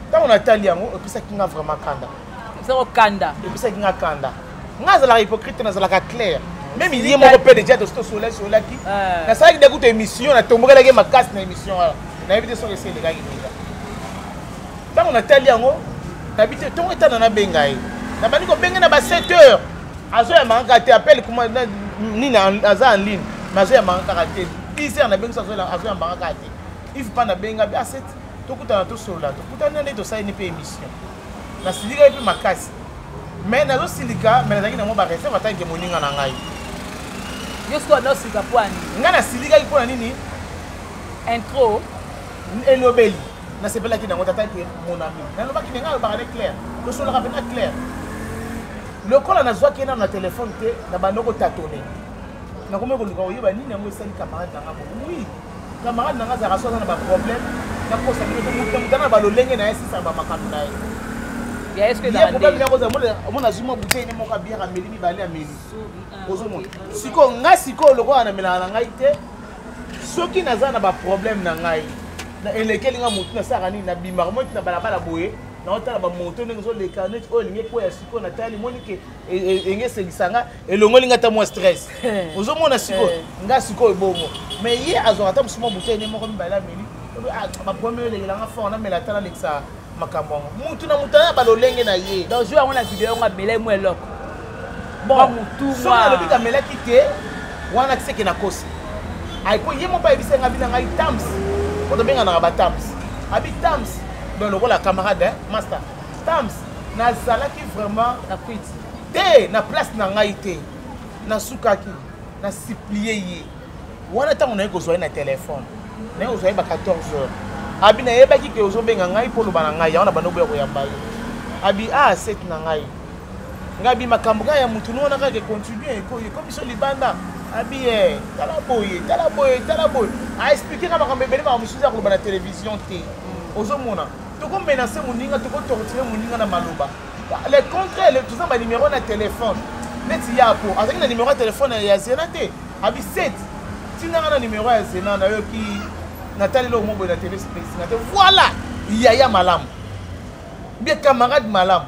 ntango natali yango epesaki nga vraiment kanda kanda epesaki nga kanda nga azalaka hypocrite nazalaka clair même ye moko mpe deja tosi tosola solaki nasalaki nde kutu émission natombokelaki makasi na émission wana nayebi te soki esi elekaki deja ntango natali yango nayebi te ntongo etana nabenga ye nabandi kobenge na ba 7 heures azoyambaka kaka te appel kuma nini aza en ligne mais azoyambaka kaka te 10 heures nabengisi azoyambaka kaka te if pa nabenga bi aset tokutana tosolola tokutani na nde tosalini mpe émission nasilikaki mpe makasi mais nazosilika mais nazalaki nango bareserve atanke moninga na ngai yo sikoyo naosilika mpo ya nini ngai nasilikaki mpo na nini intro elobeli nasepelaki nango tata ke mon ami nalobaki ndenge alobaka ne clair tosolaka mpena clair lokola nazwaki ye nano na telefone te na bando kotatone nakomi koluka koyeba nini yango esali camarade na nga bo oui camarade na nga azalaka so aza na baproblème nakosa bino te moto moto na balolenge na ye asisaka bamakambo na ye ye problème ya kozala omona azwi mwa bouteille ne moko abiere ameli mibale ameli ozomona sikoyo nga sikoyo lokola namelaka na ngai te soki naza na baproblème na ngai elekeli nga motu nasalaka nini nabimaka moi na balabala boye naotala bamoto ndenge ezoleka neti oyo elingi ekweya sikoyo natali moni ke enge esengisa nga elongoli nga ata mwa stress ozomona sikoyo nga sikoyo bongo mais ye azwaka ata mosu mwa bouteille ne moko mibale ameli baproblème oyo elekela nga fort namela ata nalekisa makambo yango mutu na mutu aya balolenge na ye donc jour yango na video yango amelaki mwa eloko bon soki nalobi kamelaki te wana tiseke nakosi ayiko ye moko ayebisa nga bina ngai tams po tobenganaka ba tams abi tams donc lokola camarade hein, master tams nazalaki vraiment na kwiti te na place na ngai te nasukaki na supplie ye wana ntango naye kozwa ye na telefone naye kozwa ye ba 14 heures abi nayebaki ke ozobenga ngai mpo oloba na ngai yango na bando boya koyamba ye abi a ah, set na ngai ngai abi makambo kaka ya motu wana kaka econtinue ekomi so libanda abi e tala boye tala boye tala boye aexplike nga makambo ebele makambo mosusu ya koloba na televizio te ozomona. Tokomenace moninga, tokotortire moninga na maloba. Le contraire, toza ba numéro na téléphone. Neti ya po azalaki na numéro ya téléphone ya Zena te. Abi 7. Tindanga na numéro ya Zena nayoki natali eloko moko boye na télé nga te. Voilà, yaya malamu. Bien camarade malamu.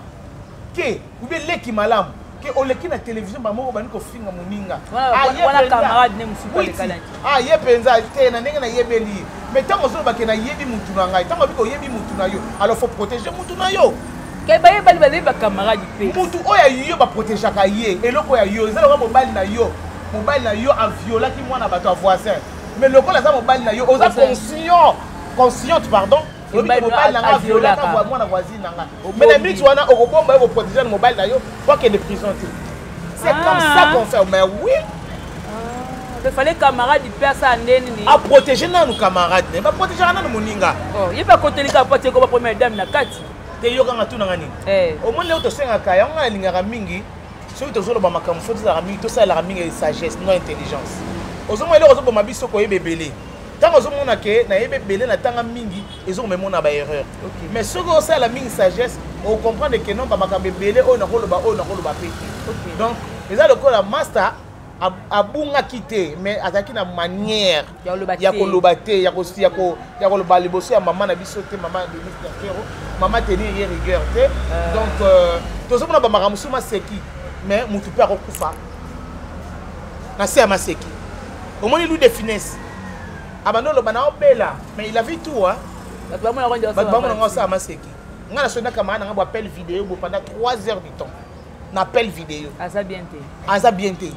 Ke ou bien leki malamu. Ke oleki na télévision ba moko bandi kofinga moninga. Wana camarade ne mosusu alekalaki. Ah ye penza te na ndenge nayebeli ye. Mais ntango ozoloba ke nayebi mutu na ngai, ntango obiki oyebi mutu na yo, alors faut protéger mutu na yo. Ke bayebani bazali bacamarade mpe. Mutu oyo ya yo baprotegeaka ye, eloko ya yo eza lokola mobali na yo. Mobali na yo aviolaki mwana bato ya voisin. Mais lokola aza mobali na yo, oza conscient, consciente pardon, olobi ke mobali na ngai aviolaka mwana voisine na ngai. Mais na minute wana okobomba ye koproteger na mobali na yo po akende prison te. C'est comme ça qu'on fait. Mais oui. Il fallait camarade mpe asala nde nini aprotéger nanu camarade ne baprotégeaka nanu moninga. Oh, ye mpe akoteli kaka po atie ko ba première dame na kati te. Yokanga tunanga nini? Omoni lelo tosengaka yango, ngai nalingaka mingi soki tozoloba makambo fo tozalaka mingi, tosalelaka mingi sagesse non intelligence. Ozomona eloko ozoboma biso koyeba ebele. Ntango ozomona ke nayebi ebele, natanga mingi, ezokomemona baerreur. Mais soki osala mingi sagesse, ocomprendre ke non, bamakambo ebele oyo nakoloba, oyo nakoloba pe te. Donc eza lokola master abungaki te, mais azalaki na manière ya koloba te, ya koloba liboso ya mama na biso te, mama Denise Nyakeru, mama tenir ye rigueur te. Donc tozomona bamakambo mosusu maseki, mais motu mpe akokufa na se ya maseki. Omoni Louis de Finesse abandi oloba na obela, mais il a vu tout, hein. Bato bamona ngo osala maseki. Ngai nasoni na camarade nanga bo appel vidéo bo pendant 3 heures du temps na appel vidéo. Aza bien te. Aza bien te.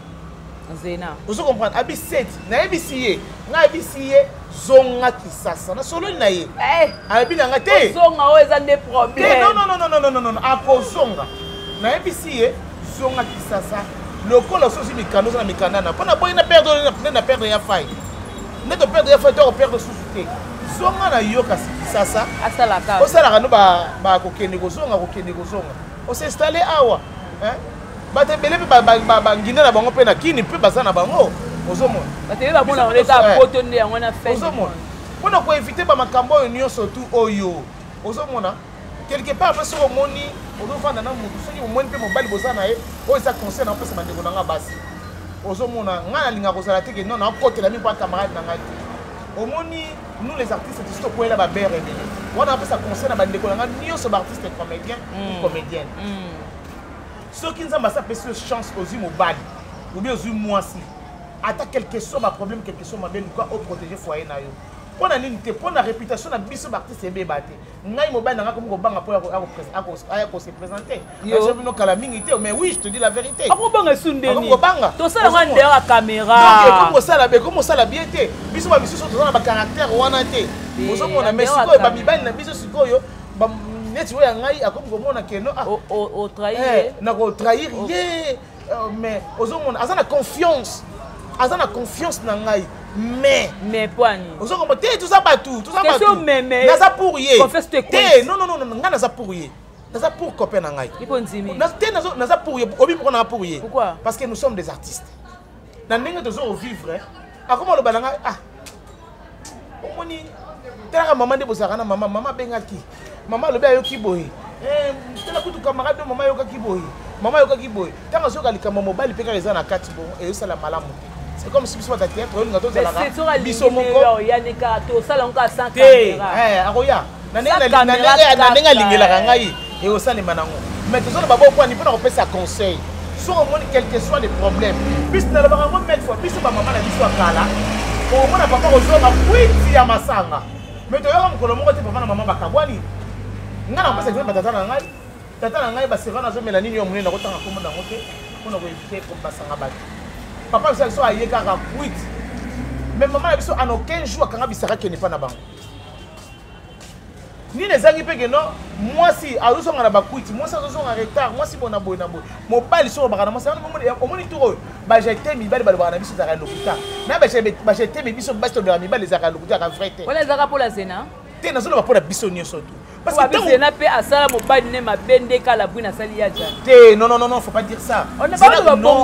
Zena. Ozo comprendre? Abi 7 nayebisi ye, ngai ayebisi ye zonga Kisasa, nasololi na ye, ayebi na nga te. Ozonga oyo eza nde problème. Non, non, non, non, non, non, non, akozonga. Nayebisi ye zonga Kisasa lokola sosi mikanda, oza na mikanda na mpo na boyi na perdre nde na perdre ya fai nde to perdre ya fai to akoperdre susu te. Zonga na yo kasi Kisasa, osalaka no bakokende kozonga, kokende kozonga, osinstalle awa. Bato ebele mpe banginda na bango mpe na kini mpe baza na bango, ozomona. Ozomona, mpona koevite bamakambo oyo nyonso tu oyo ozomona quelque part mpe soki omoni ozofanda na motu, soki omoni mpe mobali boza na ye, oyo eza conseil na opesa bandeko na nga basi. Ozomona ngai nalingaka kozala te ke non, nakotela mingi mpo camarade na ngai te. Omoni, nous les artistes tosi tokweyela babere ebele wana. Apesa conseil na bandeko na ngai nyonso baartiste comédien, comédienne: soki Nzambe asi apesi yo chance, ozwi mobali ou bien ozwi mwasi, ata quelque soit baproblème, quelque soit mabe, luka oprotéger foyer na yo. Mpo na nini te? Mpo na réputation na biso baartiste ebeba te. Ngai mobali na ngai komi kobanga mpo aya kose présenter bino kala mingi te. Mais oui, je te dis la vérité. Akobanga esu ndeni? Kobanga. Tosala ngo ndeyaka caméra. Donc ekosala ekomi kosala bien te. Biso bamisusu toza na bacaractère wana te, ozomona. Mais sikoyo bamibali na biso sikoyo neti oyo ya ngai akomi komona keno na kotrahir ye, mais ozomona aza na confiance, aza na confiance na ngai, mais Mais poani? Ozokoma te, toza bato, toza bato. Naza pour ye te, non, non, non, ngai naza pour ye, naza pour copain na ngai te, naza pour ye. Obi pourquoi naza pour ye? Parce que nous sommes des artistes. Na ndenge toza kovivre, akoma oloba na ngai: ah, omoni, talaka mama nde bozalaka na mama, mama abengaki, mama alobi ayoki boye, tala kutu camarade oyo, mama ayokaki boye, mama ayokaki boye. Ntango azoyoka likambo mobali mpe kaka eza na kati bongo, eyosala malamu te. C'est comme si biso bata théâtre olinga tozalaka biso moko te. Akoya na ndenge alingelaka ngai, ekosalema nango. Mais tozoloba bokwani mpona kopesa conseil. Soki omoni quelque soit des problèmes, biso nalobaka yango maintes fois, biso bamama na biso ya kala, okomona papa kozonga kwiti ya masanga, mais toyoka mokolo moko te papa na mama bakabwani. Ngai nakopesa exemple batata na ngai. Tata na ngai baseva nazomela nini yo monene, nakotanga kombo nango te mpona koevite basanga bato. Papa biso biso aye kaka kwiti, mais mama na biso en aucun jour akanga bisaka kende mpa na bango. Nini ezangi mpe keno mwasi azozonga na bakwiti, mwasi azozonga retard, mwasi boye na boye na boye. Mobali soki olobaka na mwasi, omoni tour oyo bajete mibali balobaka na biso ezalaka lokuta, na bajete biso basi tolobaka mibali ezalaka lokuta, ezalaka vrai te. Wana ezalaka mpo na Zena. Te, nazoloba mpo na biso nyonso tu. Parce que Zena mpe asala mobali ne mabe nde kala bwina asali ya jana. Te, non, non, non, non, faut pas dire ça. Non,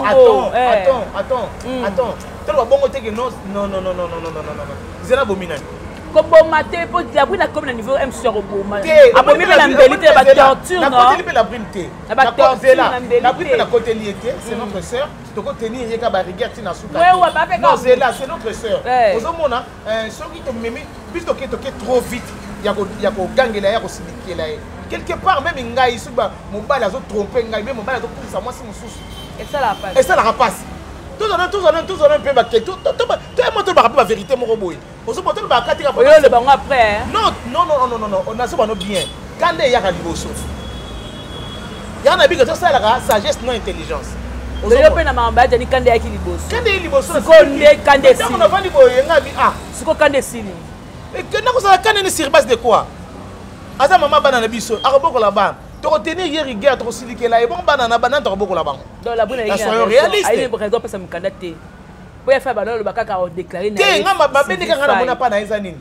attends, attends, attends, attends, toloba bongo te ke non, non, non, non, non, non, non, non, non, Zena bomi nani? Koboma te, po la brune akomi na niveau mc ya koboma. Abomi mpe na mbeli te, ba torture, non? Nakoteli mpe la brune te. Na ba torture na mbeli te. La brune mpe nakoteli ye te, c'est notre sœur. Tokotenir ye ka ba rigueur ti na suka. Wewa, ba pe Non, zela, c'est notre sœur. Ozomona, soki tomemi biso toke toke trop vite ya kogangela ye, ya kosilikela ye. Quelque part même ngai soki mobali azotrompe ngai, meme mobali azokumisa mwasi mosusu, esalaka pasi. Tozala mpe bake toyemo, tolobaka mpe bavérité moko boye. Ozomona, tolobaka tika. Oyo oloba ngo après. Non, non, non, non, non, non, nazoba no bien. Kanda eyaka liboso yaka na bika, tosalaka sagesse non intelligence. Oyo mpe na makambo ya Jani, kanda eyaki liboso. Kanda eyaki liboso. Sikoyo nde kanda esili. Ntango navandi boye, nga bi ah. Sikoyo kanda esili. Kenda kozala kanda ni sur base de quoi? Aza mama bana na biso, akobokola bana. Tokotenir ye rigueur, tokosilikela ye bongo, bana na bana tokobokola bango. Donc la brune Soyons réaliste. Ayi raison apesa mokanda te, po ya fa bana oloba kaka odéclare. Te, nga mabe ndenge nga namona mpa na ye eza nini?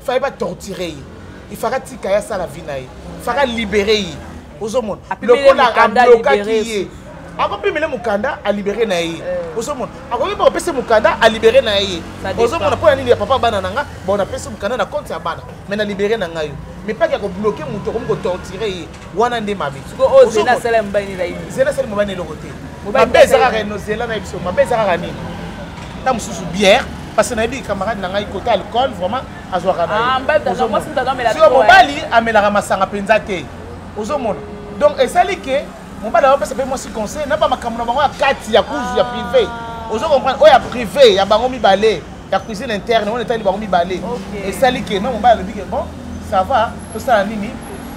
Faye batorture ye, ifaka tika ye asala vie na ye, faka libere ye. Ozomona lokola ablokaki ye, akopimele mokanda, alibere na ye. Ozomona, akoki mpe kopesa mokanda, alibere na ye. Ozomona mpo na nini ya papa bana na nga, bon, napesi mokanda na compte ya bana, mais na libere na ngai yo. Mais paki ya kobloke moto, akomi kotorture ye, wana nde mabe. Zena asali mobali eloko te. Mabe eza kaka no zela na biso, mabe eza kaka nini? Ta mosusu bière, parce que nayebi camarade na ngai, côté alcool vraiment azwaka na ye. Siko mobali amelaka masanga mpenza te. Ozomona, donc esali ke mobali apesa mpe mwasi conseil na bamakambo na bango ya kati ya kuzu ya privé. Ozo comprendre, oyo ya privé ya bango mibale, ya cuisine interne wana etali bango mibale. Esali ke no mobali alobi ke bon, ça va, tosala nini?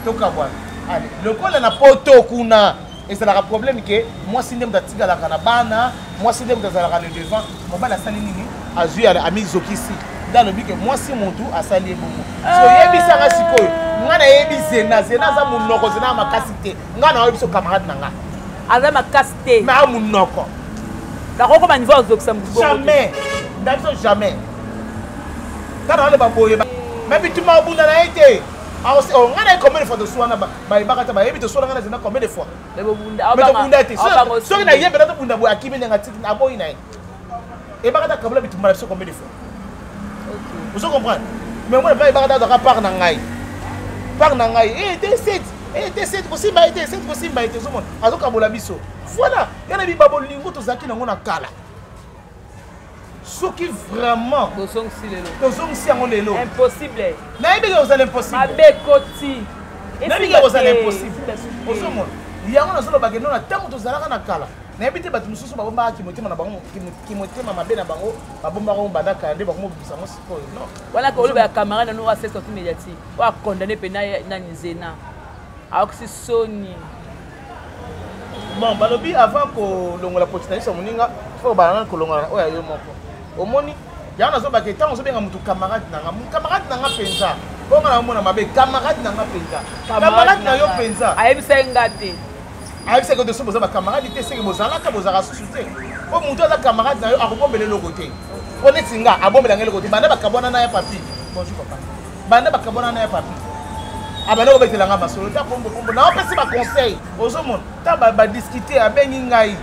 Tokabwana. Ale, lokola na poto kuna ezalaka problème ke mwasi nde moto atikalaka na bana, mwasi nde moto azalaka le devant. Mobali asali nini? Azwi, amizokisi nde alobi ke mwasi motu asali ye bongo. So yebisanga sikoyo, nga nayebi Zena. Zena aza monoko, Zena ya makasi te. Nga nayebi biso camarade na nga. Aza makasi te. Mais a monoko. Nakokoma niveau azokisa motu. Jamais nda biso, jamais. Tala aloba boye, mais bituma obunda na ye te. Nga naye combien de fois toswana, bayebaka te, bayebi toswana nga na Zena combien de fois, mais tobunda te. Soki nayebela tobunda boye, akimi ndenge atiki, aboyi na ye. Ebaka ta kabola bitumba na biso combien de fois. Ozo comprendre? Mais moi ebaka ta azwaka part na ngai, part na ngai e te set, e te set kosimba ye te, set kosimba ye te. Ozomona, azokabola biso. Voilà, ya na biba bolingo tozalaki nango na kala, soki vraiment tozongisi lelo, tozongisi yango lelo. Impossible. Nayebi ke kozala impossible. Mabe ekoti. Nayebi ke kozala impossible. Ozomona, yango nazolobaka eno na ntango tozalaka na kala, nayebi te bato mosusu babombaka kimotema na bango, kimotema mabe na bango babombaka ngo banda kala, nde bakomobimisa yango sikoyo. Non. Wana koloba ya camarade nano asali sortie médiatique oyo acondamne mpena nani, Zena aokisi soni. Bon, balobi avant kolongola poti na biso ya moninga, fo bala nani kolongola oyo ya yo moko. Omoni, yango nazobaka, ntango ozobenga motu camarade na nga, camarade na nga mpenza, mpo nga naomona mabe, camarade na nga mpenza, camarade na yo mpenza. Ayebisa ye nga te. Ayebisaki te. So boza bacamarade te, seke bozalaka, bozalaka susu te. Mpo motu aza camarade na yo, akobombela eloko te. Mpo neti nga, abombelanga eloko te. Banda bakabwana na ya papi, bonjour papa, banda bakabwana na ya papi, abanda kobetelanga masolo ta pombo pombo, naopesi baconseil. Ozomona, ta badiscute, abengi ngai,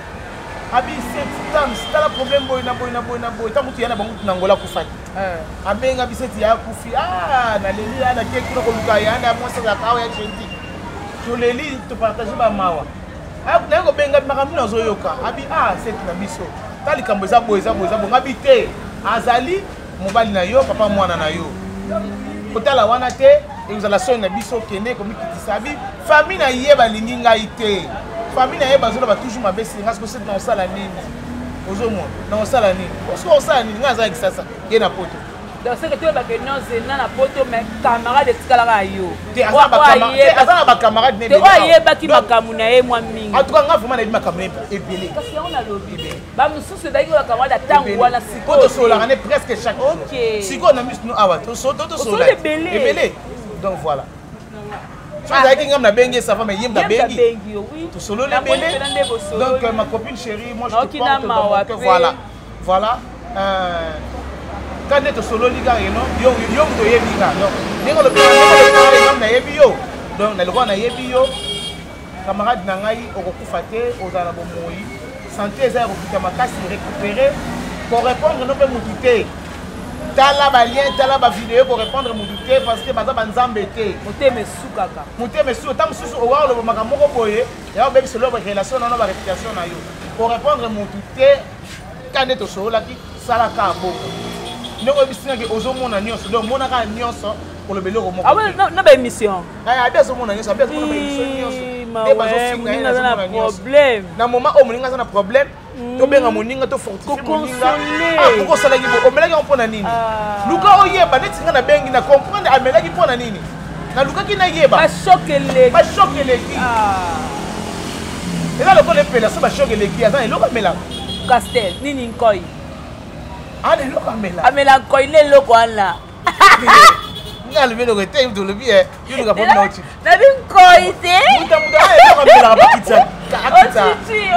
abi set tams, tala problème boye na boye na boye na boye. Ntango motu ya na bango na Ngola akufaki, abenga biseti ya akufi, ah, naleli ya nake kuna koluka ya na mwasi azalaka awa ya gentil. Toleli, topartage bamawa. Naye kobenga makambo nazoyoka, abi ah, seti na biso, ta likambo eza boye, eza boye, eza boye. Ngabi te, azali mobali na yo, papa mwana na yo, kotala wana te, ekozala soni na biso. Kende komikitisa. Abi famille na ye balingi ngai te, famille na ye bazoloba toujours mabe singa. Siko seti na kosala nini? Ozomona, na kosala nini? Osiko kosala nini? Ngai aza Kisasa, ye na poto. Donc ce que toyebaka, non, Zena na poto, mais camarade etikalaka yo. Aza na bacamarade. Te, oyo ayebaki makambo na ye mwa mingi. En tout cas nga vraiment nayebi makambo na ye ebele. Kasi yango nalobi, bamosusu ezalaki bacamarade ya ntango wana. Sikoyo tosololaka ne presque chaque jour. Sikoyo na miso no awa tosolola ebele. Ebele. Donc voilà, so ezalaki ngam nabengi ye, ça va, mais ye nabengi, tosololi ebele. Donc ma copine chérie, moi je te porte dans mon cœur. Voilà, voilà, ka nde tosololi kaka eno yo, yo moto oyebi nga. Donc ndenge olobi ngam nayebi yo, donc na lokola nayebi yo, camarade na ngai, okokufa te, ozala na bomoi, santé eza ya kokita makasi, récupérer, korépondre no mpe motu te. Tala ba lien, tala ba vidéo ko répondre mutu te parce que baza ba nzambe te. Motema esukaka. Motema esuka ta mususu owa oloba makambo moko boye ya obebisa eloko relation na yo ba réputation na yo. Ko répondre mutu te ka nde tosololaki sala ka bongo. Ndenge oyebisi nga ke ozomona nyonso donc monaka nyonso koloba eloko moko. Ah na ba émission. Eh, abi azomona nyonso abi azomona ba émission nyonso. Nde bazofinga ye azomona nyonso. Na moment oyo moninga aza na problème tobenga moninga tofortifie moninga ah, poko osalaki bo omelaki yango mpo na nini ah. luka oyeba neti nga nabengi na comprendre amelaki mpo na nini nalukaki nayeba bashok eleki ah. eza lokola epela so bashok eleki aza na eloko amelaka castel nini nkoi ana eloko amela amela nkoi nde eloko wana nga alobi eloko te tolobi eh, yo luka po mna otiki nabi nkoi te muta muta aye eloko amelaka bakitisa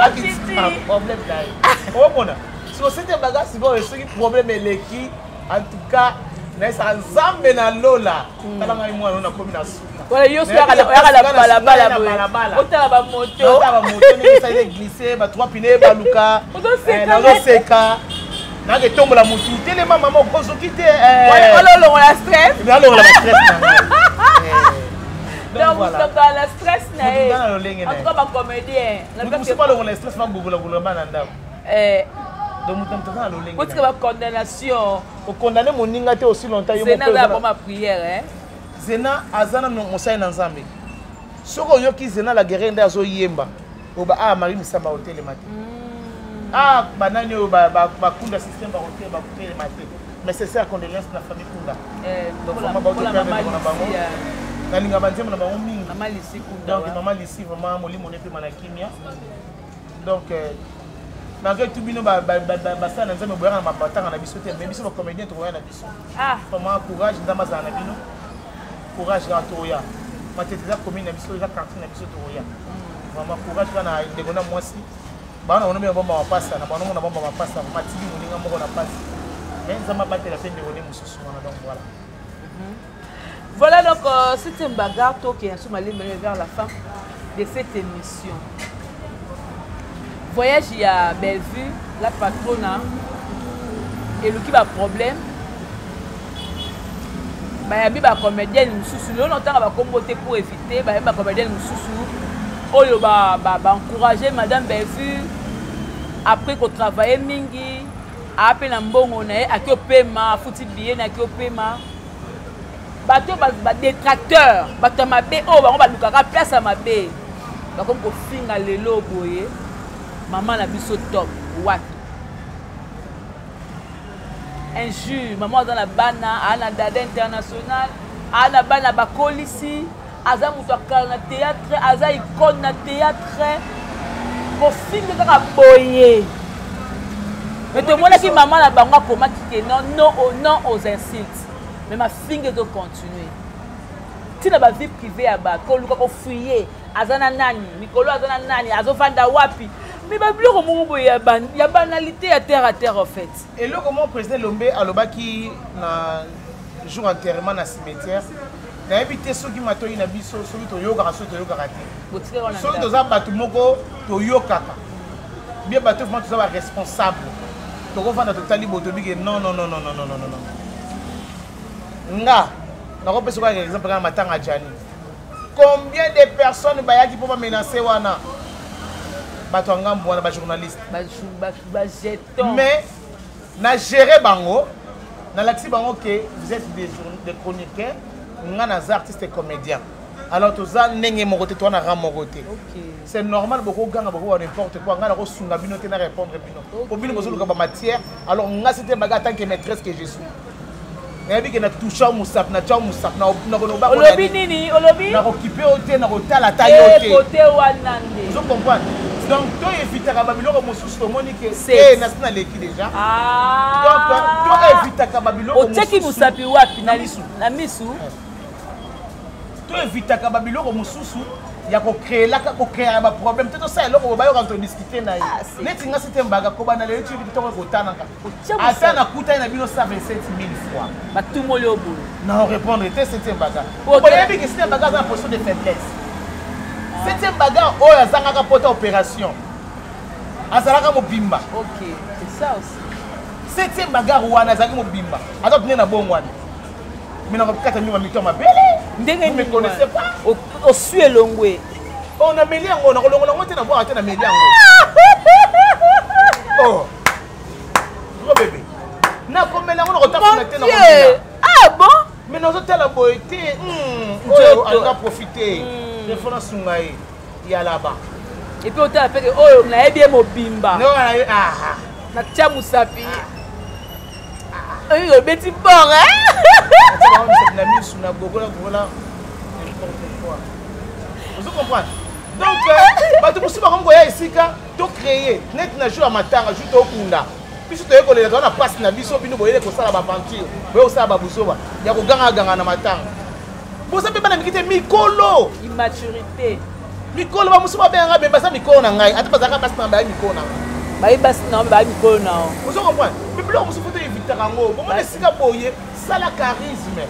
akitisa problème na ye omona siko sete baga sikoyo soki problème eleki en tout cas nayesaka nzambe na lola hmm. tala ngai mwana oyo nakomi na suka yo soki oyaka na balabala boye otala bamoto otala bamoto ndenge esali glisse ba trois pine baluka eh, nazoseka nake etombola motu telema mama okozoki te eh. wana olongola stress nalongola ba stress na ngai eh. donc moto na stress na ye en tout cas bacomédien moto mosusu balongola stress bagogolagolola bana ndako donc moto na moto aza na lolenge otika bacondamnation okondamne moninga te aussi longtemps yo moko prière zena aza nano mosali na nzambe soki oyoki zena la guerre nde azoyemba oba ah marie misamba otelema te mm. ah banani oyo bakunda système bakotelema te mais c'est ça condoléance na famille kunda eh, donc vraiment baotoperdre na bango nalinga banzembo na bango mingi donc mama lisi vraiment molimo ne epema na kimia donc euh, malgré tout bino basala na nzambe boyaka na matanga na biso te mais biso bacomédien tokoya na biso ah. vraiment courage nzambe azala na bino courage kaka tokoya matete eza commune na biso eza quartier na biso tokoya mm. vraiment courage kaka na ndeko na mwasi bana wana mpe bomba mapasa na bana mona bomba mapasa matiki moninga moko na pasi mais nzambe abatela mpe ndeko nde mosusu wana donc voilà mhm. Voilà donc euh, c'est une bagarre toi qui est vers la fin de cette émission. Voyage il y a Bellevue, la patrona eluki ba problème bayambi bacomédienne mosusu lelo notanga bakombo te pour éviter bayambi bacomédienne mosusu oyo baencourage ba, ba madame bellevue après kotravaille mingi ape na mbongo na ye aki opema afuti billet na aki opema bato oyo badetracteur bato ya mabe oyo bango balukaka place ya mabe bakomi kofinga lelo boye mama na biso top wapi injure mama aza na bana aa na dada international aa na bana bakolisi aza moto akala na théâtre aza icone na théâtre kofinga kaka boye me tomonaki mama na bango akomaki ke non non non aux insultes mais mafinga ezocontinue ntina bavie privée ya bato koluka kofuye aza na nani mikolo aza na nani azovanda wapi mais babiloko moko boye ya banalité ya terre à terre en fait eloko moko président lombe alobaki na jour enterrement na cimetière nayebi te soki matoi na biso soki toyokaka soki toyokaka te soki toza bato moko toyokaka bien bato vraiment toza baresponsable tokovanda totali boye tobike non non non non non non non non nga nakopesa kaka exemple kaka matanga jani combien de personnes bayaki mpo bamenace wana bato ya ngambo wana bajournaliste mais na gere bango nalakisi bango ke vous êtes des, des chroniqueurs nga naza artiste et comédien alors toza ndenge moko te toza na rang moko te c'est normal bokoganga bokoba n'importe quoi nga nakosunga bino te na répondre bino po bino bozoluka bamatière alors nga site baga en tant que maîtresse que je suis nayebi ke na toucha mosapi na tya mosapi nakoloba olobi nini olobi nakokipe yo te nakotala ata yo te kote wana nde ozo comprendre donc to evitaka babiloko mosusu tomoni ke te nasi naleki déjà ah. donc to evitaka babiloko otiaki mosapi wapi na misu eh. To evitaka ba biloko mosusu ya kokreelaka kokreaka baproblème te tosala eloko boye bayoka todiscute na ye ah, neti nga site mbaga kobanda lelo ti ntongo ekotanaka ata nakutani na bino 127 000 fois batumoli yo boye na orépondre te sete mbaga boyebi ke sete mbaga aza na position de faiblesse sete mbaga oyo azangaka pota opération azalaka mobimba ok c'est ça aussi. Septième bagarre wana azalaki mobimba aza tune na bongo wana mais nakokata mima mito ya mabele. Ndenge Vous me connaissez pas. Osui elongwe. Oh, nameli yango, nakolongola yango te, nabwaka te, nameli yango. Oh, gros bébé, nakomela yango, nakotafuna te, nakomela. Ah bon? Mais nazotala boye te, oyo alinga profite defo nasunga ye yalaba. Et puis otala peke oyo nayebi ye mobimba, natia mosapi oyo obeti bord na misu na gogola gogola, n'importe quoi. Ozo comprendre? Donc bato mosusu bakomi koya esika to créer net na jour ya matanga, jour tokunda biso, toye kolela, toza na mpasi na biso, bino boyele kosala baaventure, boye kosala babuzoba ya kogangaganga na matanga. Boza mpe bana miki te, mikolo. Immaturité. Mikolo bamosusu babengaka be baza mikolo na ngai, ata bazalaka basi na baye mikolo na ngai. Baye basi na baye mikolo na yo. Ozo comprendre? Mais biloko mosusu to evitaka yango. Bomona esika boye, sala charisme.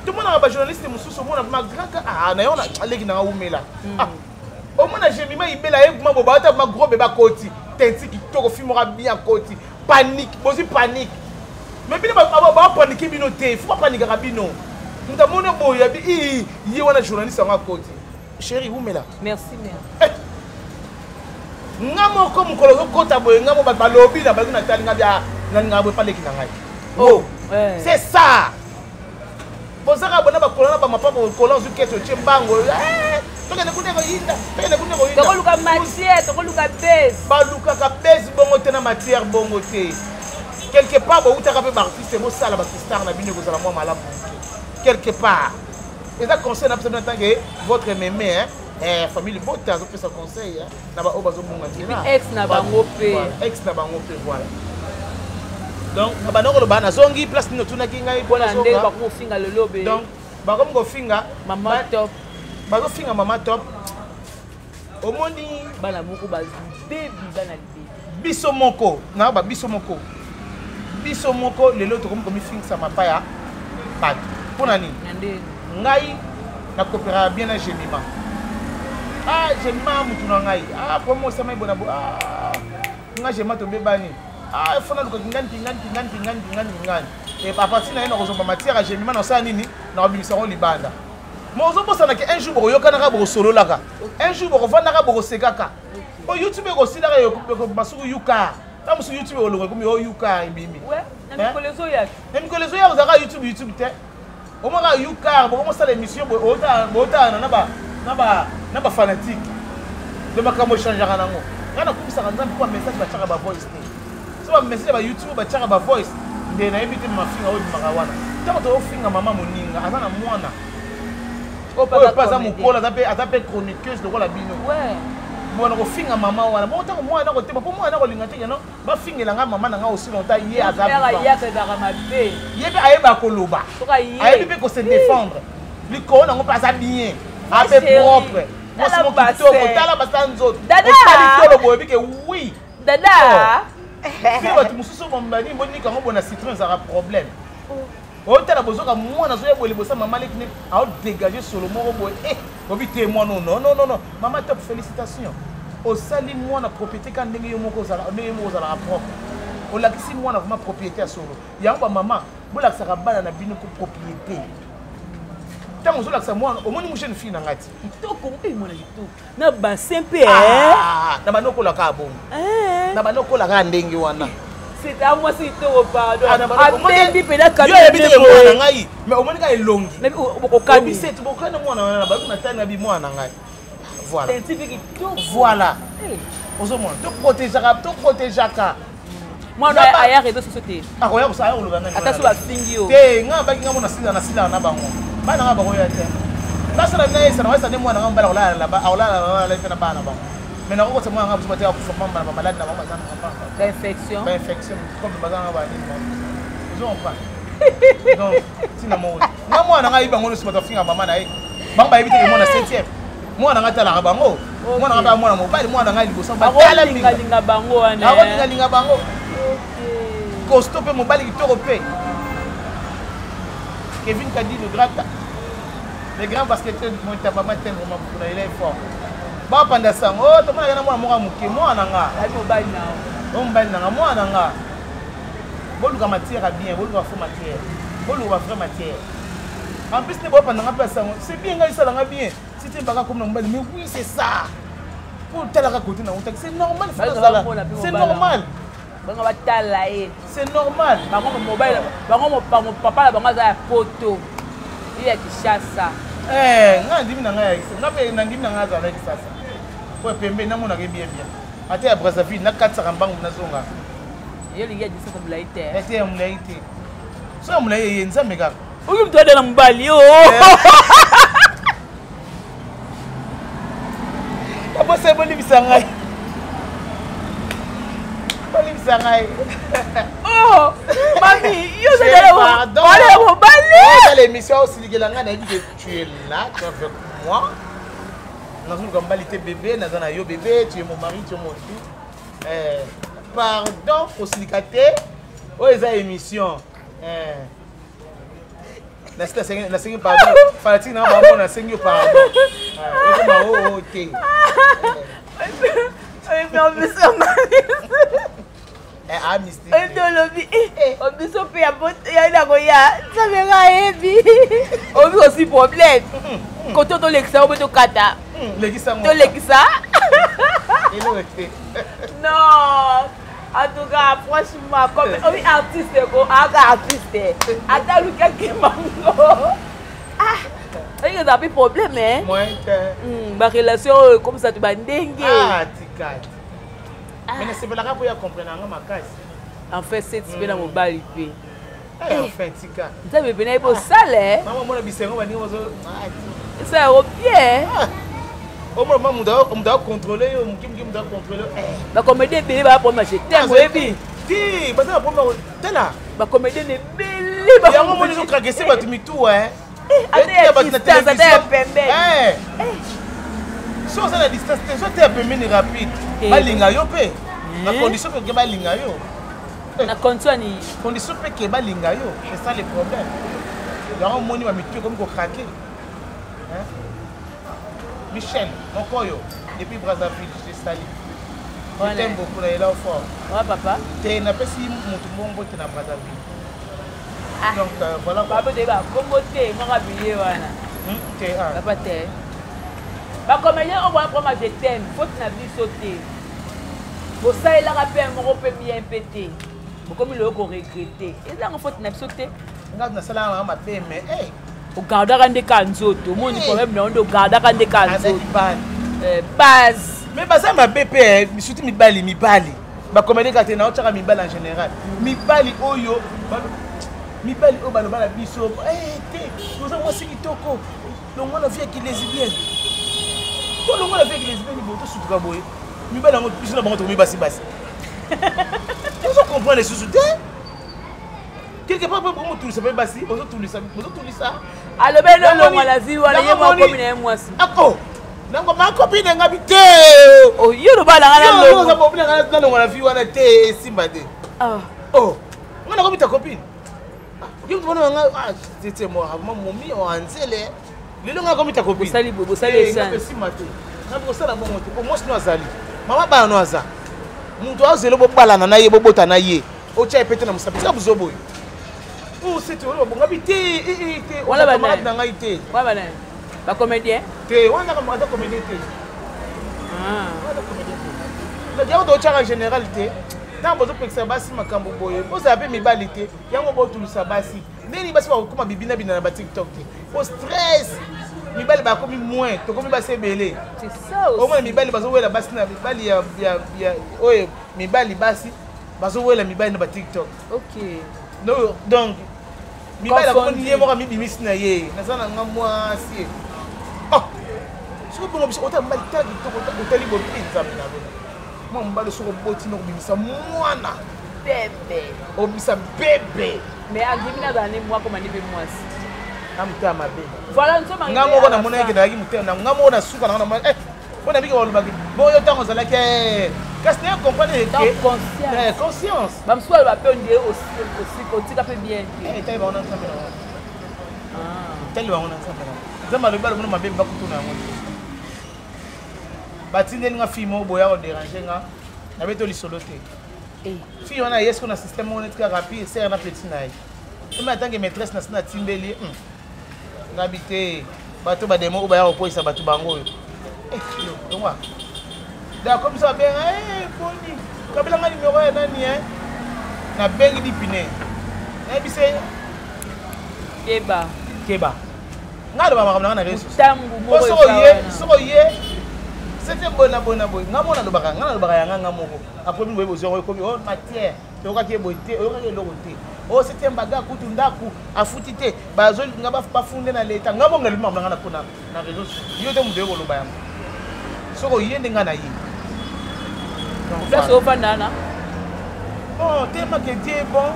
Tomonaka bajournaliste mosusu, omona ma grand ah na yo aleki nanga umela. Ah, omona Jemima Ibela ye kuma boba ata ma gros bébé akoti tenti kitoko, film moko bien akoti panique, bozwi panique. Mais bino bapanike bino te, fo bapanikaka bino. Moto amoni boye abi ii ye wana journaliste yango akoti. Chéri, umela. Merci mère. Nga moko mokolo ozokota boye, nga mo bato balobi na baki natali nga bia nalingaka boye paleki na ngai. Oh, c'est ça. Bozaka bona bakola na bamapa, bokola ozwi kete otie mbango, tokende kuna koyinda, tokende kuna koyinda. Tokoluka matière, tokoluka base. Balukaka base bongo te na matière bongo te. Quelque part boutaka mpe baartiste, bosala bakistar na bino, ekozala mwa malamu quelque part. Eza conseil na biso bino en tant que votre mémé, hein? Eh, famille libota azopesa conseil na baoyo bazobunga nzela. Ex na bango mpe. Ex na bango mpe, voilà. Donc na banda koloba, nazongi place nini otunaki ngai? Mpona ndenge bakomi kofinga lelo be. Donc bakomi kofinga mama top. Bazofinga mama top, omoni? Bana moko babebi, bana libebi. Biso moko na ba biso moko, biso moko lelo tokomi komifingisa mapa ya bato. Mpo na nini? Na ndenge ngai nakopéraka bien na Jemima. Ah, Jemima mutu na ngai, ah, problème osama ebona bo, ah, nga Jemima tobebani, ah, fo naluka kingani kingani kingani kingani kingani kingani e à partir na ye nakozomba matière ya Jemima, nasala nini, nakobimisa yango libanda. Ma ozobosanaki un jour bokoyokanaka, bokosololaka un jour, bokovandaka, bokosekaka. Po YouTube ekosilaka, masuku yuka ta mosusu YouTube ekolonga, ekomi o yuka ebimi. Na mikolo ezoya. Na mikolo ezoya ozalaka YouTube YouTube te, omaka yukar, bokomosala émission, bootala na bafanatique de makambo echangeaka nango. Ngai nakumisaka Nzambe mpo bamessage batiaka bavoice te. So bamessage ya bayoutube batiaka bavoice nde nayebi te. Mafinga oyo ebimaka wana, ntango toyofinga mama moninga aza na mwana oyo mpe aza mokolo, aza mpe chroniqueuse lokola bino, bona kofinga mama wana bongo ntango mwana akotema, mpo mwana akolinga te keno bafingela nga mama na nga aussi longtemps ye aza, ye mpe ayeba koloba, ayebi mpe kose défendre likolo nango, mpe aza bien, ape propre, mwasi mo kitoko, tala basala nzoto, osali tolo boyebi ke oui. Dada. Mpe bato mosusu bani bonika yango bona citron ezalaka problème. Otala, bozoka mwana azoya boye liboso ya mama leki ne aodégage solo moko boye, e bobi te mwana oyo. Non, non, non, non, mama top, félicitation, osali mwana propriété ka ndenge yo moko ozala, ndenge yo moko ozalaka propre, olakisi mwana vraiment propriété ya solo. Yango bamama bolakisaka bana na bino ko propriété. Ntango ozolakisa mwana, omoni mu jeune fille na ngai ti kitoko mpe mwana kitoko na bassin mpe. Na bandi okolaka bongo, na bandi okolaka ndenge wana. C'est un mwasi kitoko, pardon, abendi mpena. Yo oyebi te mwana na ngai, mais omoni kaka elongi. Okokani. Bokani mwana wana, bayoki na tani na bi mwana na ngai, voilà. Tenti kitoko. Voilà, ozomona, toprotégeaka, toprotégeaka. Mwana aya réseau sociaux te. Akoya kosala, koloba nani? Ata so bafingi yo. Te, nga baki nga mona sila na sila na bango, bana nga bakoya te, basala na ye sana wasa nde mwana nga mobali akolala, akolala mpe na bana na bango. Mais nakokotisa mwana nga biso bate akufa pamba na bamaladi na bango, baza na bainfection. Bainfection comme baza na banini, ozo comprendre? Donc ntina moko nga mwana nga ayebi bango nyonso. Bato afinga mama na ye, bango bayebi te mwana septième, mwana nga atalaka bango, mwana nga mpe mwana mobali, mwana ngai liboso. Balingalinga bango wana. Akolingalinga bango, costaud mpe mobali kitoko mpe Kevin Kadi, le grand, le grand basketteur Montaba Matin, vraiment kuna il est fort. Bapanda sango, oh, tomonaka na mwana moko ya moke, mwana nga mobali na o mobali nanga, mwana nga. Boluka matière ya bien, boluka faux matière. Boluka vraie matière. En plus, ne bopa nanga pe sango. C'est bien ngai sala nga bien. Si tu baka comme na mobali, mais oui, c'est ça. Pour talaka côté na utaki, c'est normal, c'est normal. Bango batala ye. C'est normal. Bango mobali, bango papa na bango aza ya poto. Ye ya Kinshasa. Eh, nga ndimi na ngai ya nga pe na ndimi na ngai azala ya Kinshasa. Po pembe namonaka bien bien. Ata ya Brazzaville nakatisaka mbangu nazonga. Yo olingi ya distance ya molai te. Ete ya molai te. So ya molai eye nzambe kaka. Oyo moto adala mobali yo. Abosa bolibisa ngai. Bolibisa ngai. Oh, mami, yo ozala ya mobali. Osala émission osilikela ngai nayebi que tu es là, tu es avec moi. Nazoluka mobali te bébé, naza na yo bébé, tu es mon mari, tu es mon tout. Eh, pardon kosilika te oyo eza émission eh. Nasengi pardon fanatique na bango nasengi yo pardon ekoma eh, oo te olobi biso mpe ya nakoya nzambe nga ayebi obi osi problème kote tolekisa yo mpe tokata tolekisa non en tout cas franchement comme obi artiste ko aka artiste ata alukaki mango ah oyi eza mpe problème eh barelation oyo ekomisa to bandenge ah, mais nasepelaka mpo ya comprendre yanga makasi en fait seti mpe na mobali mpe eh, enfin tika nzambe mpe nayebi osala mama omona bisengo baninga bazo esala yango bien ah. omona ma moto akontrole yo moke moke moto akontrole yo eh. bacomédien ebele baya problème ya je t'aime oyebi ti baza na problème tala bacomédien ebele yango omoni ezokrakese bato mitu eh, ata ya distance ata ya pembeni eh. So oza na distance te so te ya pembeni rapide balinga yo mpe na condition mpe balinga yo. Na condition nini? Condition mpe ke balinga yo, c'est ça le problème. Yango omoni bamitu ekomi kokrake. Michel Mokoyo depuis Brazzaville, je salue. Je t'aime beaucoup, na ela fort. Ouais, papa. Te napesi motu mbongo te na Brazzaville. Ah. Donc euh, voilà. Papa te ba kombo te maka billet wana. Hmm, te ah. Papa te. Ba comédien oyo ba proma je t'aime, faute na biso te. Bosalelaka mpe moko mpe bien mpe te. Bokomi loyo ko regretter. Eza yango faute na biso te. Nga nasalaka nanga mabe mais hey. Ogardaka nde ka nzoto omoni problème na yo nde ogardaka nde ka nzoto eh, base mais baza mabe mpe eh, surtout mibali mibali bakomedi kaka te na otyaka mibali en général mibali oyo mibali oyo baloba na biso eh, te oza mwasi kitoko longwa na vie ya kilesbienne to longwa na vie ya kilesbienne boye tosutuka boye mibali yango biso na bango tokomi basi basi ozo comprendre lisusu te quelque part mpe bomotulisa mpe basi bozotulisa bozotulisa alobeli olongwa na vie wana ye moko akomi na ye mwasi ako nango makopine nga bi te oh, yo loba na nga nalongwa nalongwa na vie wana te esimba te ah. oh nga nakomi ta copine yo moto wana nga ah, tete moi momi oanzele lelo nga nakomi ta copine bosali boye bosali eh, esani esimba te nga kosala bongo te po mwasi no azali mama bana no aza moto azela bobalana na ye bobota na ye otya ye pete na mosapi tika buzo boye oh, sete oyo babongami te eh, eh, te Wana oza banani? camarade na ngai te wana banani bacomédien te wana aza comédien te wana comédien te donc yango totyaka général te ntango bozopekisa basi makambo boye bozala mpe mibali te yango botulisa basi ndeni basi bakokoma bibinabina na batiktok te po stress mibali bakomi moins tokomi basi ebele c'est ça aussi omona mibali bazowela basi na mibali ya oyo mibali basi bazowela mibali na batiktok ok donc mibali akomoni ye moko amibimisi na ye naza na nga mwasi oh! soki bongo biso ota mobali tala kitoko otali boye mpe nzambe na lona mwa mobali soki oboti na kobimisa mwana bebe obimisa bebe mais andimi nazala nde mwa koma nde mpe mwasi na motema mabe voilà nzoma nga moko namonaki nazalaki motema nga moko na suka na nga namoni eh mpo na biki balobaki bongo ntango ozalaki eh, kasi naye comprendre conscience eh, conscience bamosusu baloba mpe ondire otika mpe bien te eh, etali bango na nzambe na bango ah. etali bango na nzambe na bango nzambe alobi balobona mabe bakutuna yango te batindeli nga fille moko boya koderange nga nabeto lisolo te. Eh. Fille wana aye siko na système moko neti kaka rapide sere na petit na ye. Ema atange maîtresse na sina timbeli ye. Ngabi te bato ba demo oyo baya kokweyisa bato bango oyo. Eh, yo, longwa. Da comme ça benga eh boni. Kabela nga numéro ya nani hein? Na bengi dipine. Nayebise Keba. Keba. Nga aloba makambo na nga na réseau. Tangu moko soki oye, soki oye c'était boye na boye na boye. Nga moko nalobaka, nga nalobaka ya nga nga moko. Après bino boye bozwi yango ekomi oh matière. Toyokaki ye boye te, oyokaki eloko te. Oh septième bagarre kutu ndaku afuti te. Bazolinga bafunde na leta. Nga moko nalobi makambo na nga na kuna na réseau. Yo te moto oye koloba yango. Soki oye nde nga na ye. Donc, Place voilà. ofanda wana. Bon, tellement que Dieu est bon.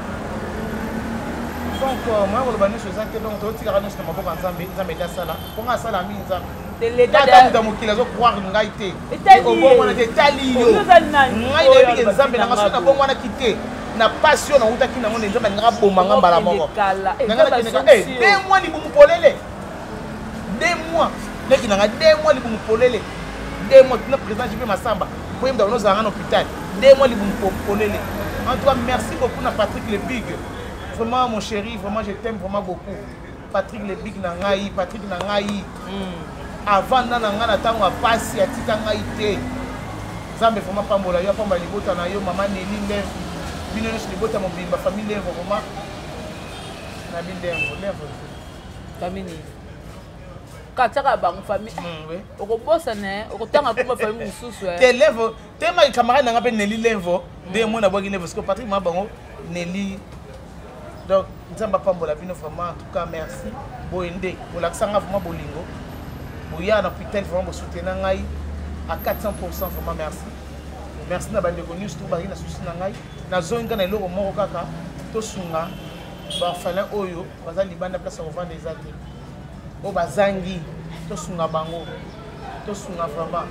Donc, moi, koloba nyonso eza te donc totikaka nyonso na maboko ya Nzambe, Nzambe nde asala. Mpo nga asala mingi Nzambe. Te leta Tata moto ya mokili azo croire ngai te. Etali ye. Obongwana te etali yo. Oyo oza nani? Ngai Oyo nayebi ke Nzambe na nga soki nga nabongwanaki te na pasi oyo nawutaki nango nde Nzambe alingaka aboma nga mbala moko. Okende kala. Eh, Na nga Nzambe nakendeka azongisi eh yo. deux mois libumu polele. Deux mois leki na nga deux mois libumu polele. Deux mois tuna président JP Massamba po ye moto abanda ozala nga na hôpital. Deux mois libumu polele. En tout cas, merci beaucoup na Patrick le Big. Vraiment mon chéri, vraiment je t'aime vraiment beaucoup. Patrick le Big na ngai, Patrick na ngai. Avanda na ngai na ntango ya pasi atika ngai te. Nzambe vraiment pambola yo, apambola libota na yo, mama Nelly Ndevu. Bino nyonso libota mobimba, famille Ndevu vraiment. Na bi Ndevu, Ndevu. Famille nini? Katiaka bango famille. Oui. Okobosana eh, okotanga komba famille mosusu eh. Te Levo, te ma camarade na nga pe Nelly Levo, nde mwana bwaki Levo, parce que Patrick ma bango Nelly. Donc Nzambe apambola bino vraiment en tout cas merci. Boye nde bolakisa nga vraiment bolingo. Boya na hôpital vraiment bosoutenir ngai à 400% vraiment merci. Merci na bandeko nyonso to bazali na souci na ngai. Nazongi kaka na eloko moko kaka tosunga ba orphelin oyo baza libanda place ya kovanda eza te. Oyo bazangi tosunga bango. Tosunga vraiment.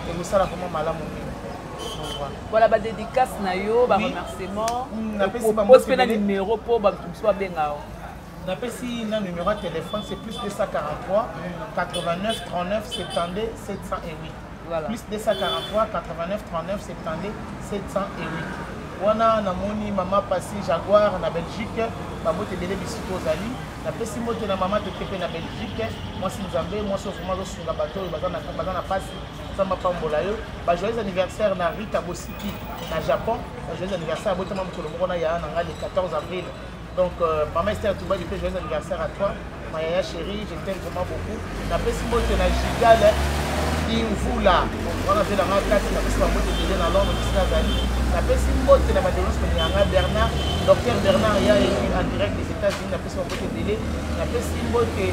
Ekosala vraiment malamu mingi. Voilà ba dédicace na yo, ba Oui. remerciement. Napesi ba mbote Opose pe na ebele. numéro po ba mosusu babenga yo. Napesi na numéro ya téléphone, c'est plus 243 89 39 72 708. Voilà. Plus 243 89 39 72 708. Wana namoni mama Passy Jaguar na Belgique, babote ebele bisika ozali. Napesi mbote na mama Tete pe na Belgique, mwasi Nzambe, mwasi oyo vraiment azosunga bato oyo baza na pasi. Nzambe apambola yo. Ba joyeux anniversaire na Rita Bosiki na Japon. Ba joyeux anniversaire abotama mokolo moko na yaya na ngai le 14 avril. Donc maman Esther Toubadi pe joyeux anniversaire à toi. Ma yaya chérie, je t'aime vraiment beaucoup. Napesi mbote na Gigal Kimvula. Wana mpe na ngai kati napesi ba mbote ebele na Londres bisika azali. Napesi mbote na bandeko nyonso balingaka ngai Bernard, docteur Bernard ya élu en direct des États-Unis, napesi ba mbote ebele. Napesi mbote,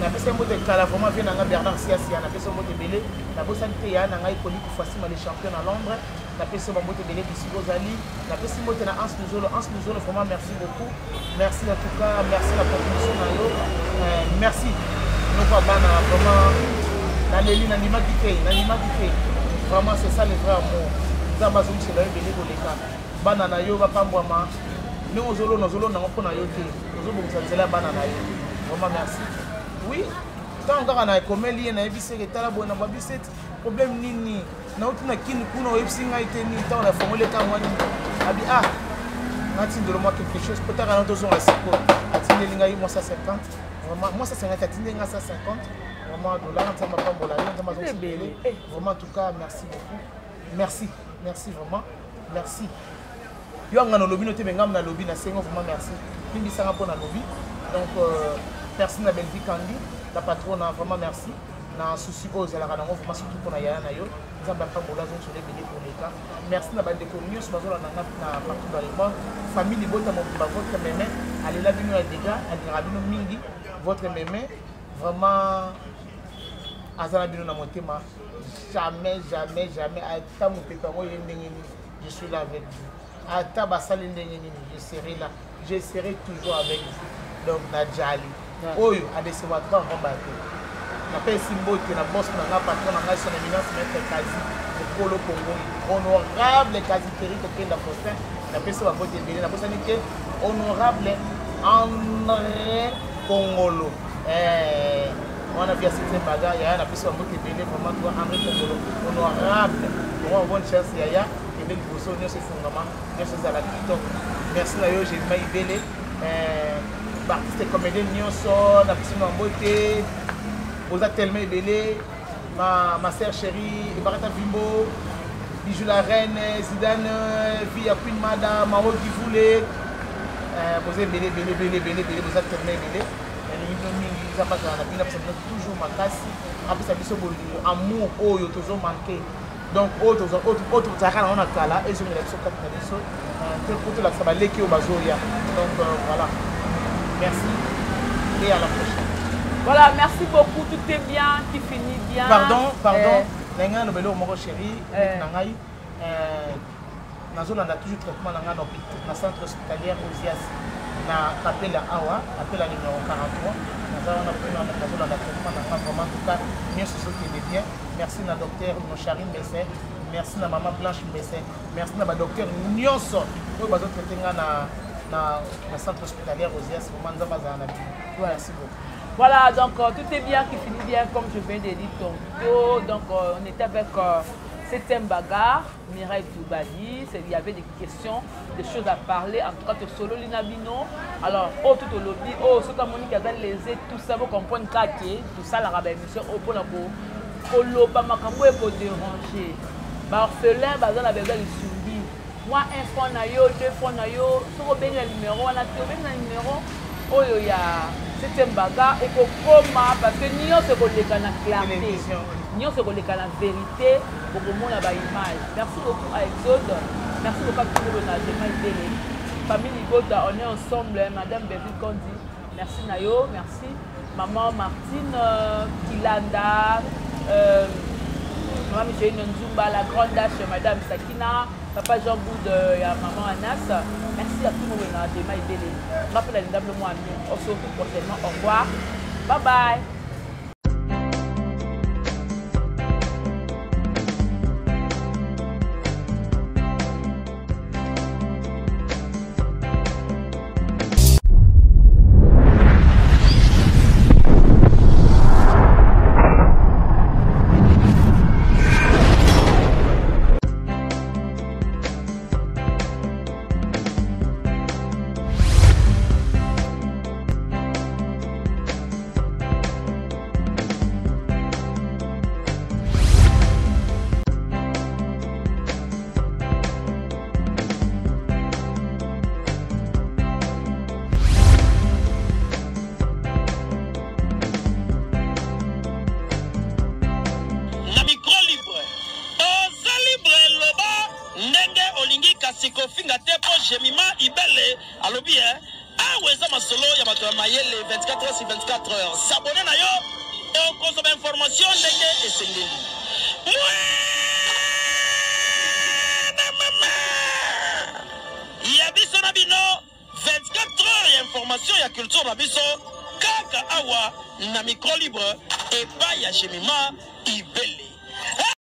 napesi mbote kala vraiment vie na ngai Bernard Siasia, napesi mbote ebele. Nabosani te yaya na ngai Koli Kufasima le champion na Londres. Napesi ba mbote ebele bisika ozali. Napesi mbote na Hans Luzolo. Hans Luzolo vraiment merci beaucoup. Merci en tout cas, merci na contribution na yo. Merci. Noko bana vraiment naleli nandimaki te, nandimaki te. Vraiment c'est ça le vrai amour. Nzambe azongisela yo ebele koleka. Bana na yo bapambwama. Ndenge ozolona, ozolona yango mpo na yo te. Ozobongisa nzela ya bana na yo. Vraiment merci. Oui, ntango kaka na ekomeli ye nayebisi eke tala boye na babisi ete problème nini nauti na kini kuna oyebisi ngai te nini ntango nafongoli eka mwa nini abi ah natindelo mwa quelque chose po taka na tozonga sikoyo atindeli ngai mwa 150 vraiment mwa 150 atindeli ngai 150 vraiment dollar nzambe apambola yo nzambe azongisa ebele vraiment en tout cas merci beaucoup merci merci vraiment merci yo anga nalobi no te me ngambo nalobi nasengo vraiment merci limbisanga mpo nalobi donc merci na Bellevue Kandi la patronne vraiment merci na souci oyo ozalaka nango vraiment surtout mpona yaya na yo nzambe apambola azongisela ebele koleka merci na bandeko nyonso bazolanda nga na partout dans le monde famille libota mobimba votre meme alela bino ya dégâts alingaka bino mingi votre meme vraiment aza na bino na motema jamais jamais jamais ata mopepe yango ye ndenge nini je suis là avec vous ata basali ndenge nini je serai là je serai toujours avec vous donc na jali oyo adecevoir pas ngomba te napesi mbote na boss na nga patron na ngai son éminence maître Kazi mokolo Congo honorable Kazi Terry Kokenda Faustin napesi bambote ebele nabosani te honorable André Kongolo wana via septième bagarre yaya napesi bambote ebele vraiment toi André Kongolo honorable vraiment bonne chance yaya. Ekende liboso, nyonso efungama, nyonso ezala kitoko. Merci na yo Jemima Ibele. Eh, baartiste comédien nyonso na biso na mbote. Boza tellement ebele. Ma, ma sœur chérie, Ebarata Vimbo, Bijou la reine, Zidane, Via Queen Mada, Mao Givoule. Eh, boza ebele ebele ebele ebele ebele boza tellement ebele. Nalingi bino mingi, Nzambe azala na bino, apesa bino toujours makasi, apesa biso bolingo, amour oyo tozo manquer. Donc oyo tozalaka nango na kala ezongela biso kati na biso po tolakisa baleki oyo bazoya. Donc voilà, merci et à la prochaine. Voilà, merci beaucoup, tout est bien qui finit bien. Pardon, pardon, na ngai nalobeli oyo moko chéri na ngai, nazolanda toujours traitement na ngai na centre hospitalière Ozias na Kapela awa, Kapela numéro 43. Naza wana mpona nazolanda traitement na ngai vraiment, en tout cas nyonso ezokende bien. Merci na docteur Nochari Mbese, merci na maman Blanche Mbese, merci na ba docteur nyonso oyo bazotraite nga na centre hospitalière Ozias. Vraiment Nzambe azala na bino. Merci beaucoup. Voilà, donc tout est bien qui finit bien, comme je viens de dire tantôt. Donc on était avec septième bagarre, Mireille Toubadi. Il y avait des questions, des choses à parler. En tout cas, tout solo Lina Bino. Alors, oh, tout au lobby, oh, ce que Monique a lésé, tout ça, vous comprenez tout ça, la émission, oh, pour la koloba makambo ekodéranger baorphelin baza na besoin lisungi. Mwa 1 franc na yo, 2 franc na yo, soki obengi na numero wana te, obengi na numero oyo ya septième bagarre, ekokoma, parce que nyonso ekoleka na clarté, nyonso ekoleka na vérité, bokomona baimage. Merci beaucoup à Exode, merci beaucoup à tout le monde na Jema Ibele, famille Libota, on est ensemble. Madame Beville Kondi, merci na yo, merci maman Martine Kilanda, maman Micheline Nzumba, la grande H, madame Sakina, papa Jean Boud, ya maman Anas. Merci à tout le monde na Jema Ibele. Rappel à l'indable moi, on se retrouve prochainement. Au revoir. Bye bye. Na micro libre, oza libre, loba ndenge olingi, kasi kofinga te, mpo Jemima Ibele alobi e awa eza masolo ya bato ya mayele. 24 heures sur 24 heures, s'abonner na yo, okozwa bainformation ndenge esengeli. Mwana mama ya biso na bino, 24 heures ya information ya culture na biso kaka awa na micro libre epai ya Jemima Ibele.